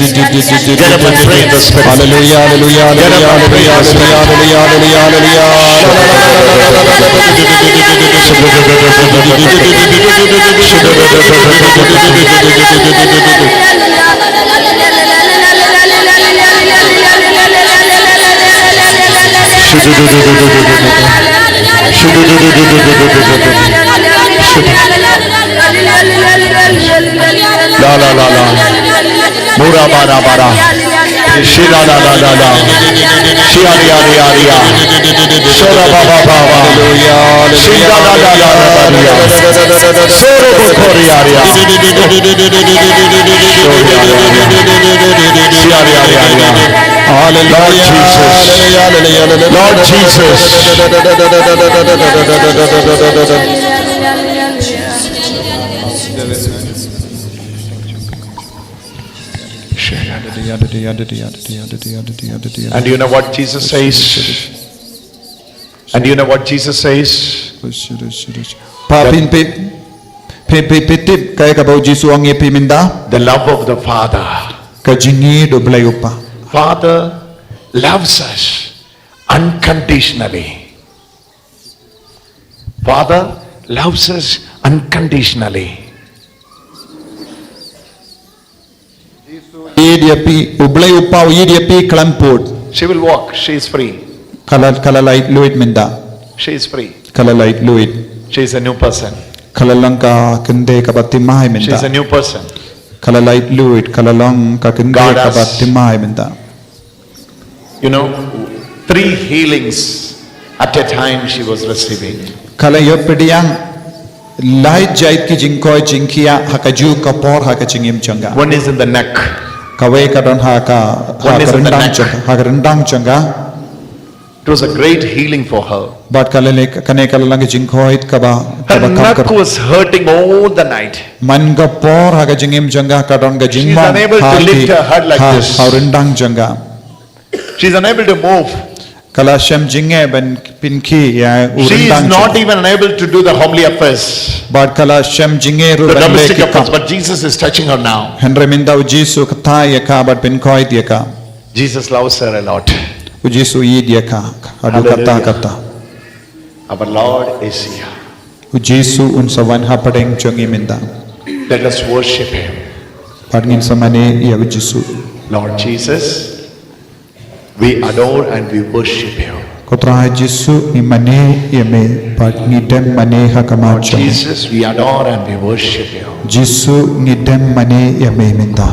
up and pray in the Spirit. Hallelujah, hallelujah, hallelujah, hallelujah, hallelujah, hallelujah. La, la, la, la. Mura, bara, bara. Shira, la, la, la, la. Shia, ria, ria, ria. Shora, ba, ba, ba, ba. Shinda, la, la, la, la, la, ria. Soro, bo, ko, ria, ria. Shia, ria, ria, ria. Hallelujah. Lord Jesus. Hallelujah, hallelujah, hallelujah. Lord Jesus. And you know what Jesus says? And you know what Jesus says? Pa phin, phi, phi, phi, phi tip kaei kaba u Jisu u ong ïa phi mynta? The love of the Father. Ka jingïeit u Blei u Kpa. Father loves us unconditionally. Father loves us unconditionally. Ïeit ïa phi, u Blei u Kpa u ïeit ïa phi khlem pud. She will walk. She is free. Ka la, ka la lait luid mynta. She is free. Ka la lait luid. She is a new person. Ka la long ka kynthei kaba thymmai mynta. She is a new person. Ka la lait luid, ka la long ka kynthei kaba thymmai mynta. You know, three healings at a time she was receiving. Ka la ïoh pdiang lai jait ki jingkoit jingkhiah ha kajuh ka por ha ka jingim jong ka. One is in the neck. Kawei ka don ha ka, ha ka ryndang jong ka, ha ka ryndang jong ka. It was a great healing for her. Bad ka la leh, kane ka la long ka jingkoit kaba, kaba kham kyrpang. Her neck was hurting all the night. Man ka por ha ka jingim jong ka ka don ka jingmong. She is unable to lift her head like this. Ha u ryndang jong ka. She is unable to move. Ka la shem jingeh ban pynkhih ïa u ryndang jong ka. She is not even unable to do the homily affairs. Bad ka la shem jingeh ruh ban leh ki kam. The domestic affairs, but Jesus is touching her now. Hynrei mynta u Jisu u ktah ïa ka bad pynkoit ïa ka. Jesus loves her a lot. U Jisu u ïeit ïa ka. Haduh katta katta. Our Lord is here. U Jisu un sa wan hapdeng jong ngi mynta. Let us worship him. Bad ngin sa mane ïa u Jisu. Lord Jesus, we adore and we worship you. Ko Trai Jisu, ngi mane ïa me bad ngi dem mane ha khmat jong me. Lord Jesus, we adore and we worship you. Jisu, ngi dem mane ïa me mynta.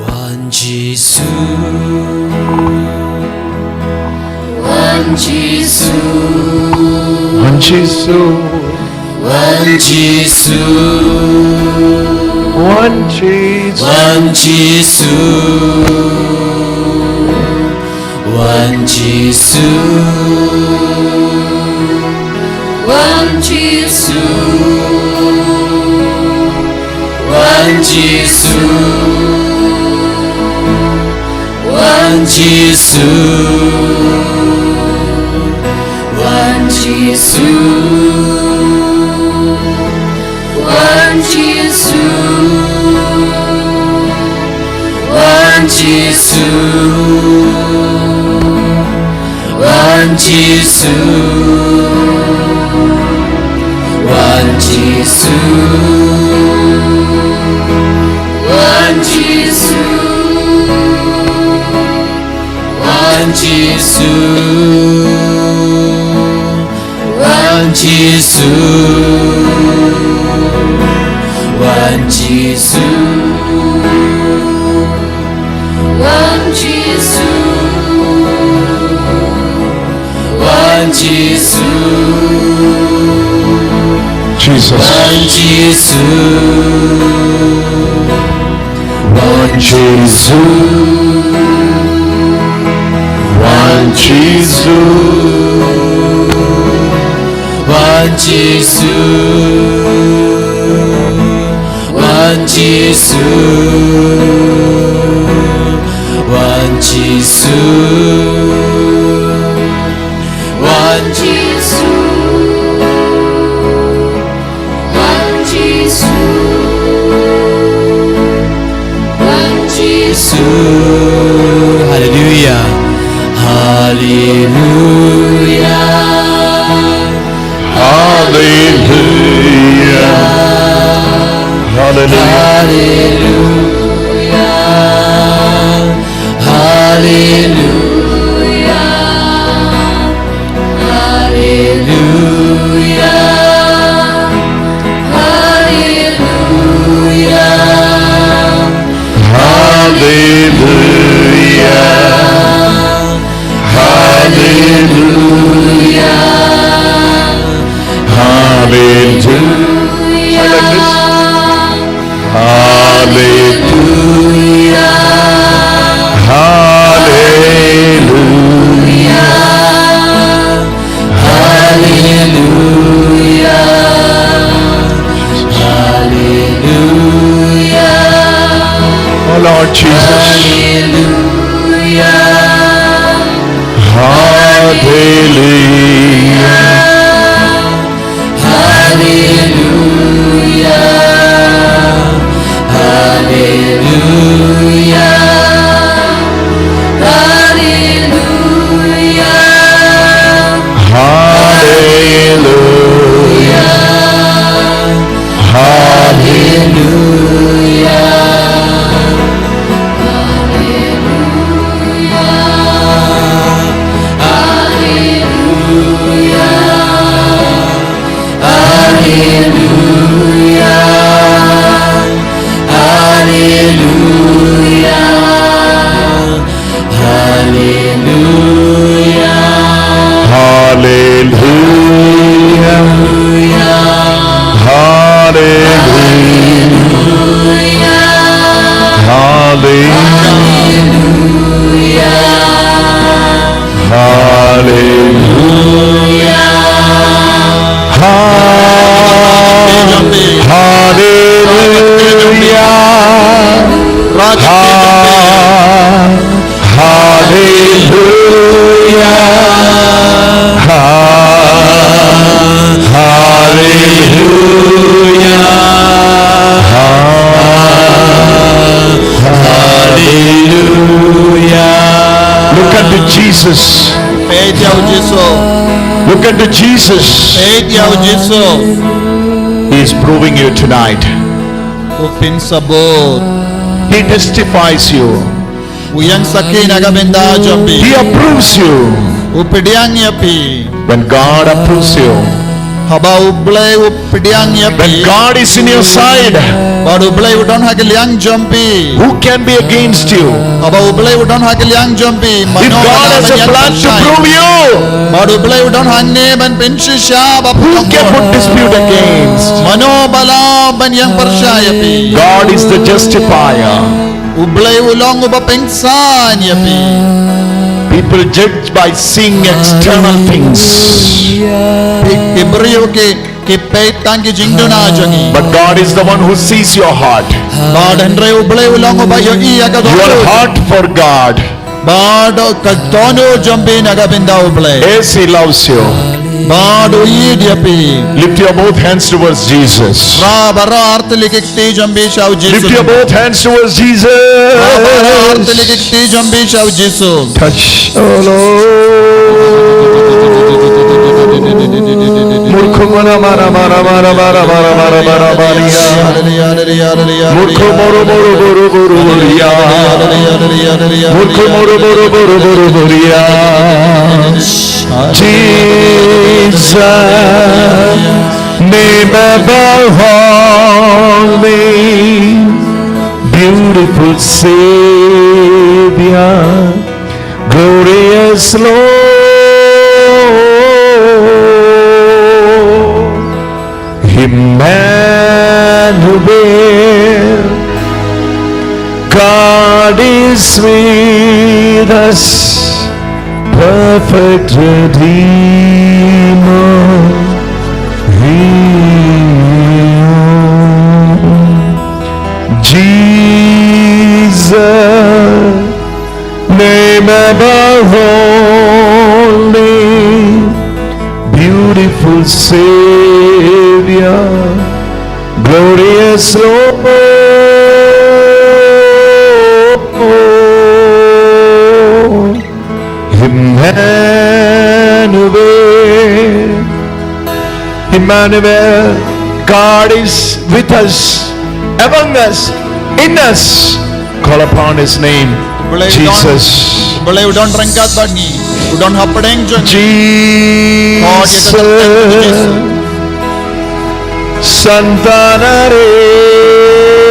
Wan Jisu. Wan Jisu. Wan Jisu. Wan Jisu. Wan Jisu. Wan Jisu. Wan Jisu. Wan Jisu. Wan Jisu. Wan Jisu. Wan Jisu. Wan Jisu. Wan Jisu. Wan Jisu. Wan Jisu. Wan Jisu. Wan Jisu. Wan Jisu. Wan Jisu, Wan Jisu, Wan Jisu, Jesus. Wan Jisu, Wan Jisu, Wan Jisu, Wan Jisu, Wan Jisu, Wan Jisu, Wan Jisu, Wan Jisu, Wan Jisu. Haleluya. Haleluya. Haleluya. Haleluya. Haleluya. Haleluya. Haleluya. Haleluya. Haleluya. Haleluya. Haleluya. Sing like this. Haleluya. Haleluya. Haleluya. Haleluya. Oh Lord Jesus. Haleluya. Haleluya. Haleluya. Haleluya. Haleluya. Haleluya. Haleluya. Haleluya. Haleluya. Haleluya. Haleluya. Haleluya. Haleluya. Haleluya. Haleluya. Haleluya. Ha-, haleluya. Ha-, haleluya. Ha-, haleluya. Ha-, haleluya. Look unto Jesus. Peit ïa u Jisu. Look unto Jesus. Peit ïa u Jisu. He is proving you tonight. U pynsabut. He testifies you. U ïeng sakhi na ka bynta jong phi. He approves you. U pdiang ïa phi. When God approves you, haba U Blei u pdiang ïa phi. When God is in your side, bad U Blei u don ha ka liang jong phi. Who can be against you? Haba U Blei u don ha ka liang jong phi, mano ba lah ban ïeng pyrshah? If God has a plan to prove you, bad U Blei u don hangne ban pynshisha ba, who can put dispute against? Mano ba lah ban ïeng pyrshah ïa phi? God is the justifier. U Blei u long uba pynksan ïa phi. People judge by seeing external things. Ki, ki briew ki, ki peit tang ki jingduna jong ngi. But God is the one who sees your heart. Bad hynrei U Blei u long uba ïohi ïa ka dohnud. Your heart for God. Bad ka dohnud jong phi na ka bynta U Blei. As He loves you. Bad u ïeit ïa phi. Lift your both hands towards Jesus. Rah baroh artylli ki kti jong phi sha u Jisu. Lift your both hands towards Jesus. Rah baroh artylli ki kti jong phi sha u Jisu. Touch, oh Lord. Murkhu mara mara mara mara mara mara mara mara mara. Haleluya, haleluya, haleluya, haleluya. Murkhu moro moro moro moro moro ya. Haleluya, haleluya, haleluya, haleluya. Murkhu moro moro moro moro moro ya. Jesus, name above all names. Beautiful Savior, glorious Lord, Emmanuel, God is with us, perfect Redeemer. Jesus, name above all name, beautiful Savior, glorious Lord, Emmanuel. Emmanuel, God is with us, among us, in us. Call upon his name, Balei u don, Jesus. Balei u don ryngkat bad ngi, u don hapdeng jong ngi. Jesus. Santana rero,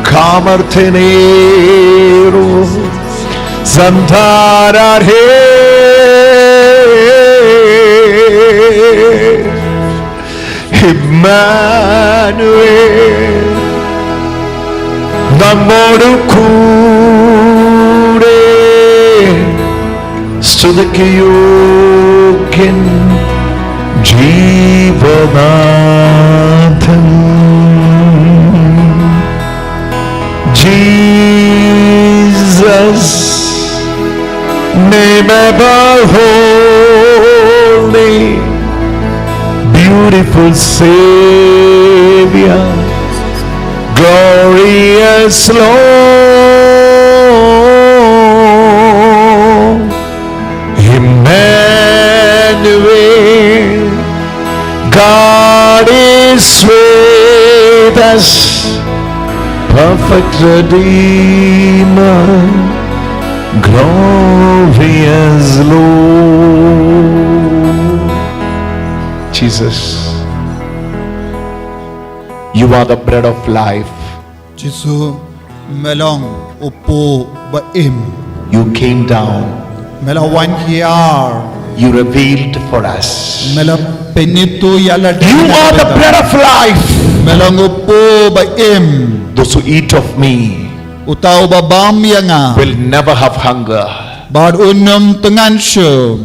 kamartenero, Santana re, Emmanuel, namodu kure, സ്തുതിക്ക് യോഗ്യൻ ജീവനാഥൻ. Jesus, name above all name, beautiful Savior, glorious Lord, Emmanuel, God is with us, perfect Redeemer, glorious Lord. Jesus, you are the bread of life. Jisu, me long u pud ba im. You came down. Me la wan hiar. You revealed for us. Me la pynithuh ïa lade. You are the bread of life. Me long u pud ba im. Those who eat of me, uta uba bam ïa nga, will never have hunger. Bad un ym tngan shuh.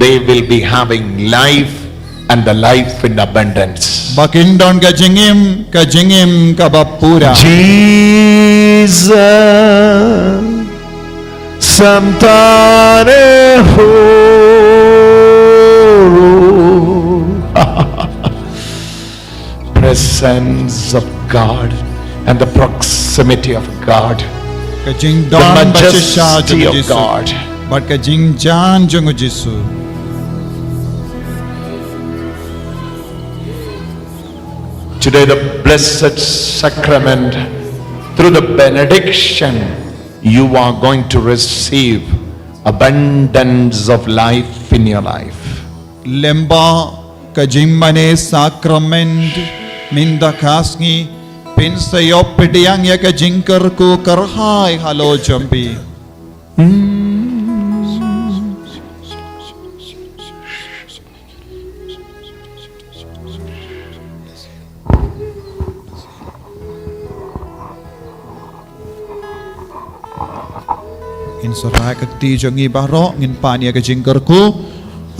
They will be having life and the life in abundance. Ba kin don ka jingim, ka jingim kaba pura. Jesus, Santana rero. Presence of God and the proximity of God. Ka jingdon ba shisha jong u Jisu. Bad ka jingjan jong u Jisu. Today, the blessed sacrament, through the benediction, you are going to receive abundance of life in your life. Lyngba ka jingmane sakrament mynta ka sngi, phin sa ïoh pdiang ïa ka jingkyrkhu kyrhai halor jong phi. Ngin sa rah ka kti jong ngi baroh, ngin pan ïa ka jingkyrkhu.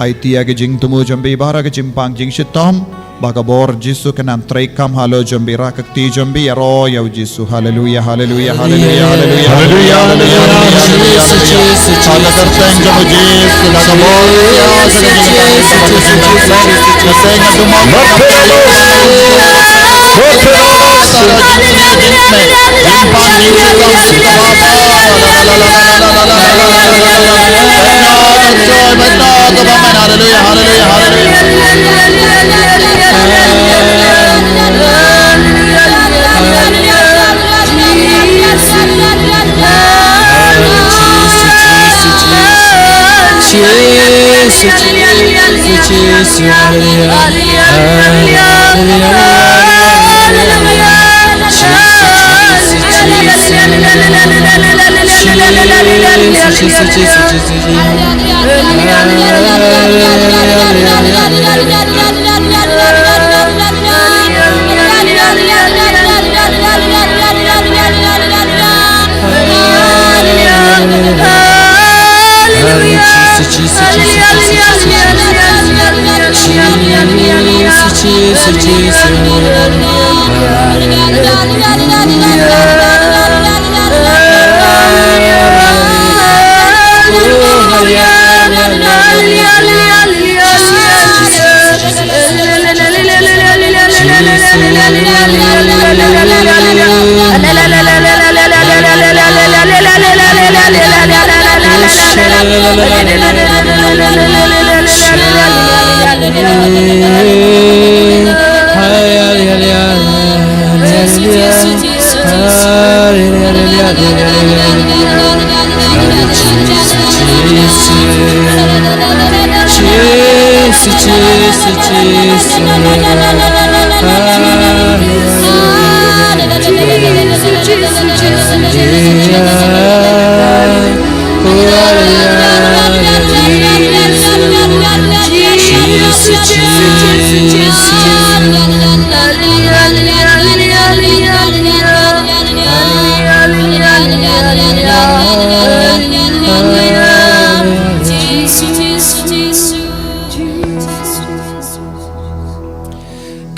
Aiti ïa ka jingthmu jong phi baroh, ka jingpang jingshitom, ba ka bor Jisu kan nang treikam halor jong phi. Rah ka kti jong phi, ïaroh ïa u Jisu. Haleluya, haleluya, haleluya, haleluya, haleluya, haleluya, haleluya. Ha ka kyrteng jong u Jisu, da ka bor Jisu, da ka bor Jisu. Haleluya, haleluya, haleluya.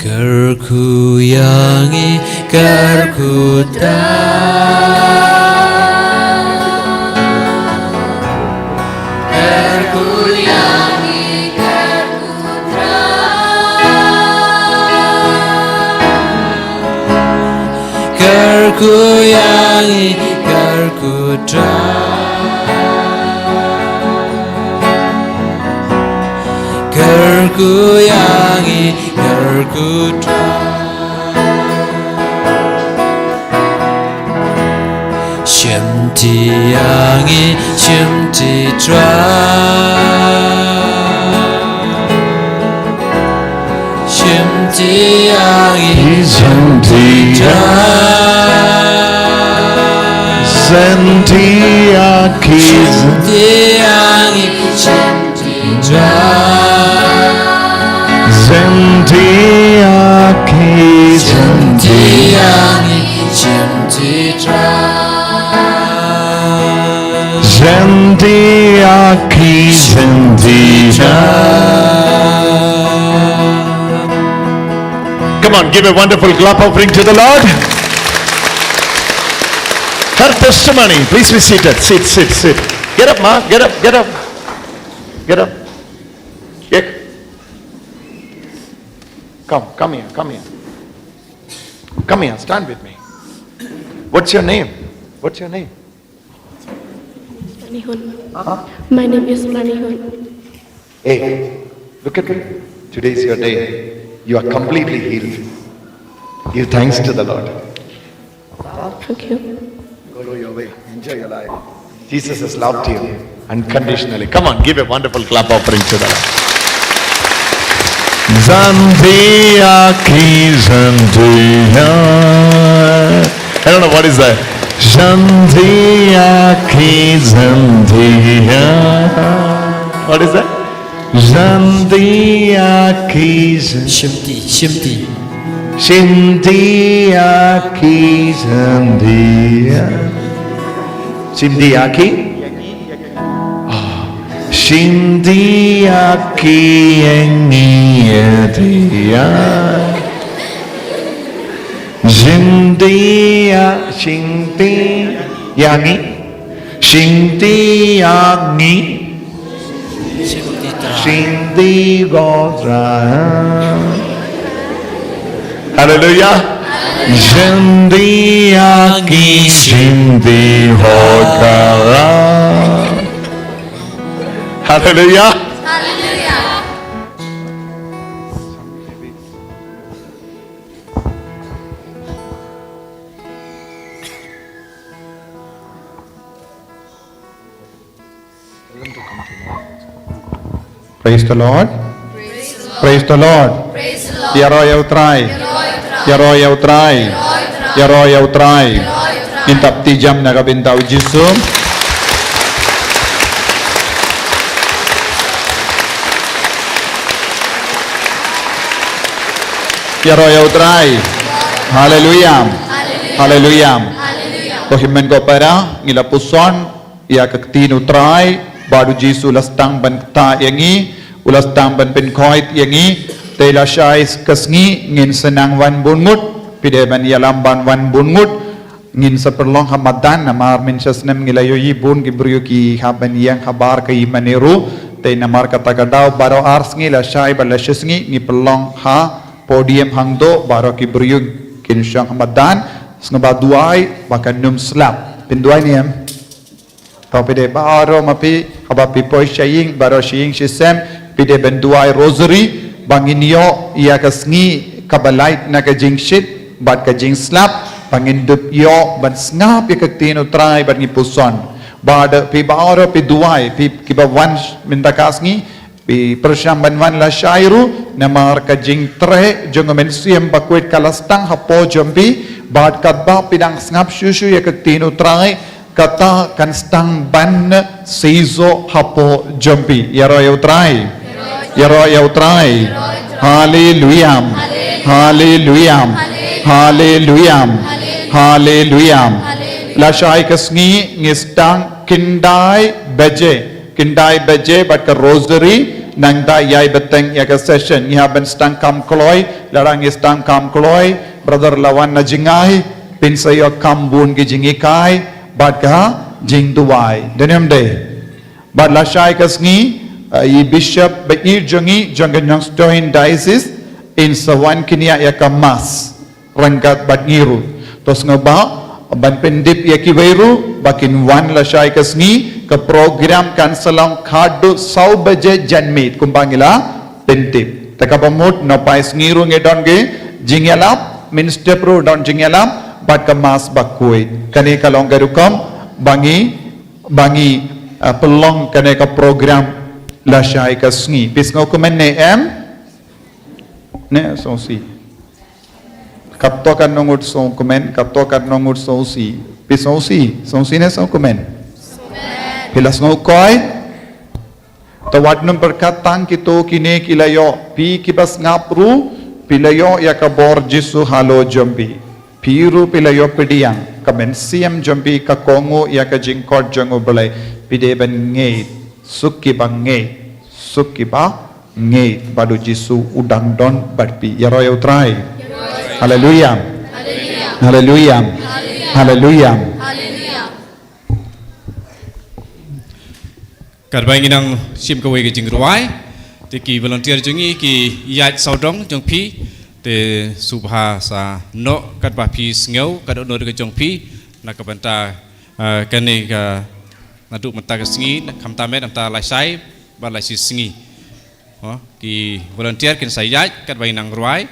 Kyrkhu ïa ngi, kyrkhu Trai. Kyrkhu ïa ngi, kyrkhu Trai. Kyrkhu ïa ngi, kyrkhu Trai. Kyrkhu ïa ngi, kyrkhu Trai. Shimti ïa ngi, shimti Trai. Shimti ïa ngi, shimti Trai. Shimti ïa ngi, shimti ïa ngi, shimti Trai. Shimti ïa ngi, shimti ïa ngi, shimti Trai. Shimti ïa ngi, shimti Trai. Come on, give a wonderful clap offering to the Lord. Her testimony. Please be seated. Sit, sit, sit. Get up, ma. Get up, get up. Get up. Get. Come, come here, come here. Come here, stand with me. What's your name? What's your name? Manihun. Huh? My name is Manihun. Hey, look at me. Today is your day. You are completely healed. Give thanks to the Lord. Thank you. Go your way. Enjoy your life. Jesus has loved you unconditionally. Come on, give a wonderful clap offering to the Lord. Shimti ïa ngi, shimti Trai. I don't know what is that. Shimti ïa ngi, shimti Trai. What is that? Shimti ïa ngi, shim- Shimti, shimti. Shimti ïa ngi, shimti Trai. Shimti ïa ngi. Ah. Shimti ïa ngi, shimti Trai. Shimti ïa, shimti ïa ngi. Shimti ïa ngi. Shimti Trai. Shimti Trai. Hallelujah. Shimti ïa ngi, shimti Trai. Hallelujah. Hallelujah. Praise the Lord. Praise the Lord. Ïaroh ïa U Trai. Ïaroh ïa U Trai. Ïaroh ïa U Trai. Ngin tap ti jam na ka bynta U Jisu. Ïaroh ïa U Trai. Haleluia. Haleluia. Ko hynmen ko para, ngi la puson ïa ka ktien U Trai, bad U Jisu la sdang ban ktah ïa ngi, u la sdang ban pynkhoit ïa ngi. Te lashai ka sngi ngin sa nang wan bun ngut, phi dei ban ïalam ban wan bun ngut. Ngin sa pynlong ha madan, namar mynta snem ngi la ïohi bun ki briew ki hap ban ïeng habar ka imane ruh. Te namar kata ka daw, baroh ar sngi, lashai bad lashisngi, ngi pynlong ha podium hangto, baroh ki briew kin shong ha madan. Sngewbha duwai ba kan ym slap. Phin duwai ne em? To phi dei baroh ma phi, haba phi poi sha ïing, baroh sha ïing shisnem, phi dei ban duwai rosary, ba ngin ïoh ïa ka sngi kaba lait na ka jingshit bad ka jingslap, ba ngin dup ïoh ban sngap ïa ka ktien U Trai bad ngi puson. Bad phi baroh phi duwai, phi kiba wan mynta ka sngi, phi pyrshang ban wan lashai ruh, namar ka jingtreh jong U Mynsiem Bakhuid ka la sdang hapoh jong phi, bad katba phi dang sngap shuh shuh ïa ka ktien U Trai, kata kan sdang ban seisoh hapoh jong phi. Ïaroh ïa U Trai. Ïaroh ïa U Trai. Haleluia. Haleluia. Haleluia. Haleluia. Lashai ka sngi ngi sdang khyndai baje. Khyndai baje bad ka rosary, nangta ïai bteng ïa ka session. Ngi hap ban sdang kam kloi, lada ngi sdang kam kloi, brother la wan na jngai, phin sa ïoh kam bun ki jinghikai bad ka jingduwai. Dei ne em dei? Bad lashai ka sngi, eh, i bishop ba-ïeit jong ngi jong ka Nongstoiñ Diocese, in sa wan kynnoh ïa ka mass ryngkat bad ngi ruh. To sngewbha ban pyntip ïa kiwei ruh ba kin wan lashai ka sngi, ka program kan sa long haduh saw baje janmiet kumba ngi la pyntip. Te kaba mut, na paisngi ruh ngi don ki jingïalap, mynstep ruh don jingïalap, bad ka mass bakhuid. Kane ka long ka rukom ba ngi, ba ngi, ah, pynlong kane ka program lashai ka sngi. Phi sngewkmen ne em? Ne sngewsih? Katto katno ngut sngewkmen, katto katno ngut sngewsih? Phi sngewsih? Sngewsih ne sngewkmen? Phi la sngewkhoit? To wat nym pyrkhat tang kito kine ki la ïoh, phi kiba sngap ruh, phi la ïoh ïa ka bor Jisu halor jong phi. Phi ruh phi la ïoh pdiang, ka mynsiem jong phi ka kohnguh ïa ka jingkhot jong U Blei. Phi dei ban ngeit, suk kiba ngeit, suk kiba ngeit, bad U Jisu u dang don bad phi. Ïaroh ïa U Trai. Haleluia. Haleluia. Haleluia. Katba ngi nang shim kawei ka jingrwai, te ki volunteer jong ngi ki ïaid sawdong jong phi, te sngewbha sa noh katba phi sngew, katba noh ka jong phi, na ka bynta, eh, kane ka naduh mynta ka sngi, khamtam eh, mynta lashai bad lashisngi. Oh, ki volunteer kin sa ïaid katba ngi nang rwai.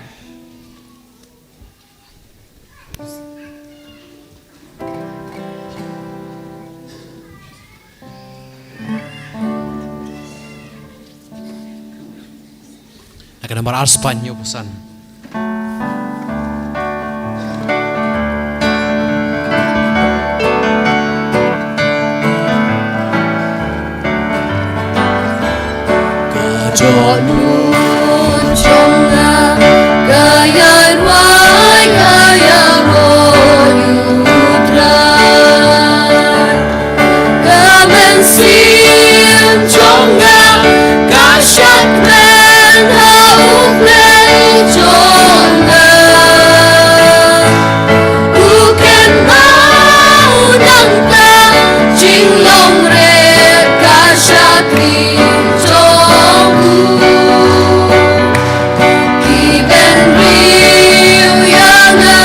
Na ka nambar ar spah hynñiew phew san. Ka dohnud jong nga ka ïarwai, ka ïaroh ïa U Trai. Ka mynsiem jong nga ka shakmen ha U Blei jong nga. U kynmaw nangta jinglong rit ka shakri jong u. Ki bynriew ïa nga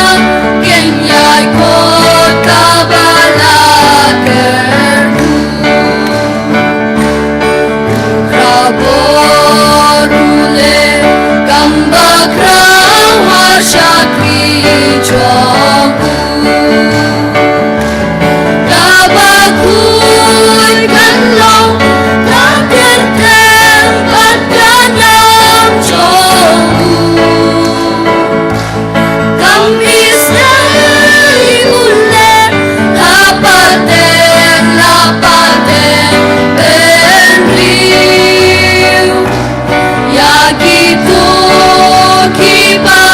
kin ïai khot kaba la kyrkhu. Khraw bor u leh kam ba khraw ha shakri jong u. Kaba khuid kan long ka kyrteng bad ka nam jong u. Kam isnei u leh ha pateng la pateng bynriew. Ïa kito kiba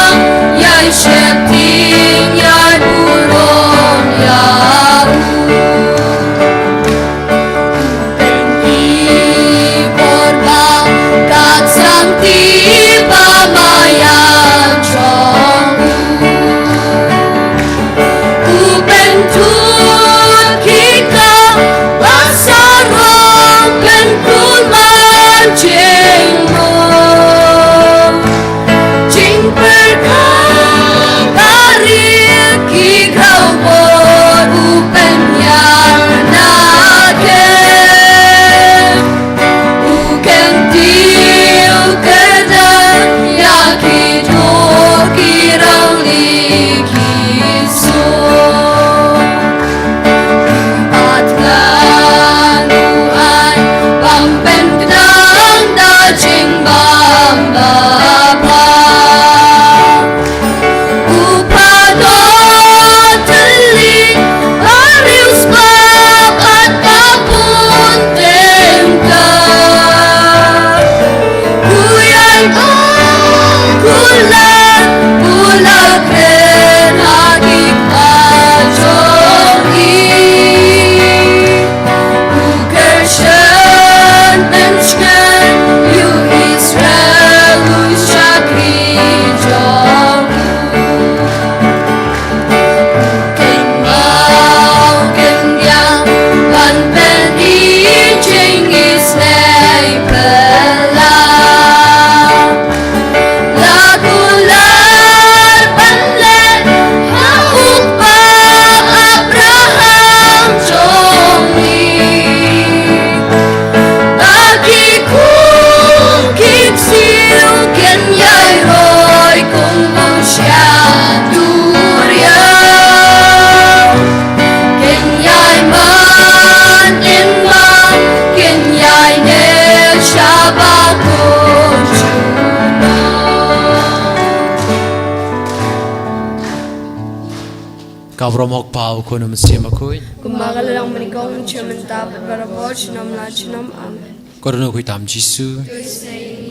Ka burom u Kpa, u Khun, u Mynsiem Bakhuid. Kumba ka la long mynnyngkong, mynta bad barabor, junom la junom. Amen. Ko Dohnud Khuid tam Jisu.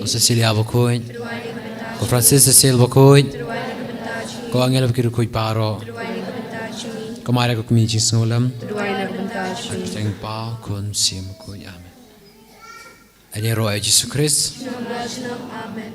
Ko Cecilia Bakhuid. Ko Francis Cecil Bakhuid. Ko angel bad ki riewkhuid baroh. Ko Maria ka Kmie Jingsngewlem. Kyrteng u Kpa, u Khun, u Mynsiem Bakhuid. Amen. Ïaroh ïa u Jisu Khrist. Amen.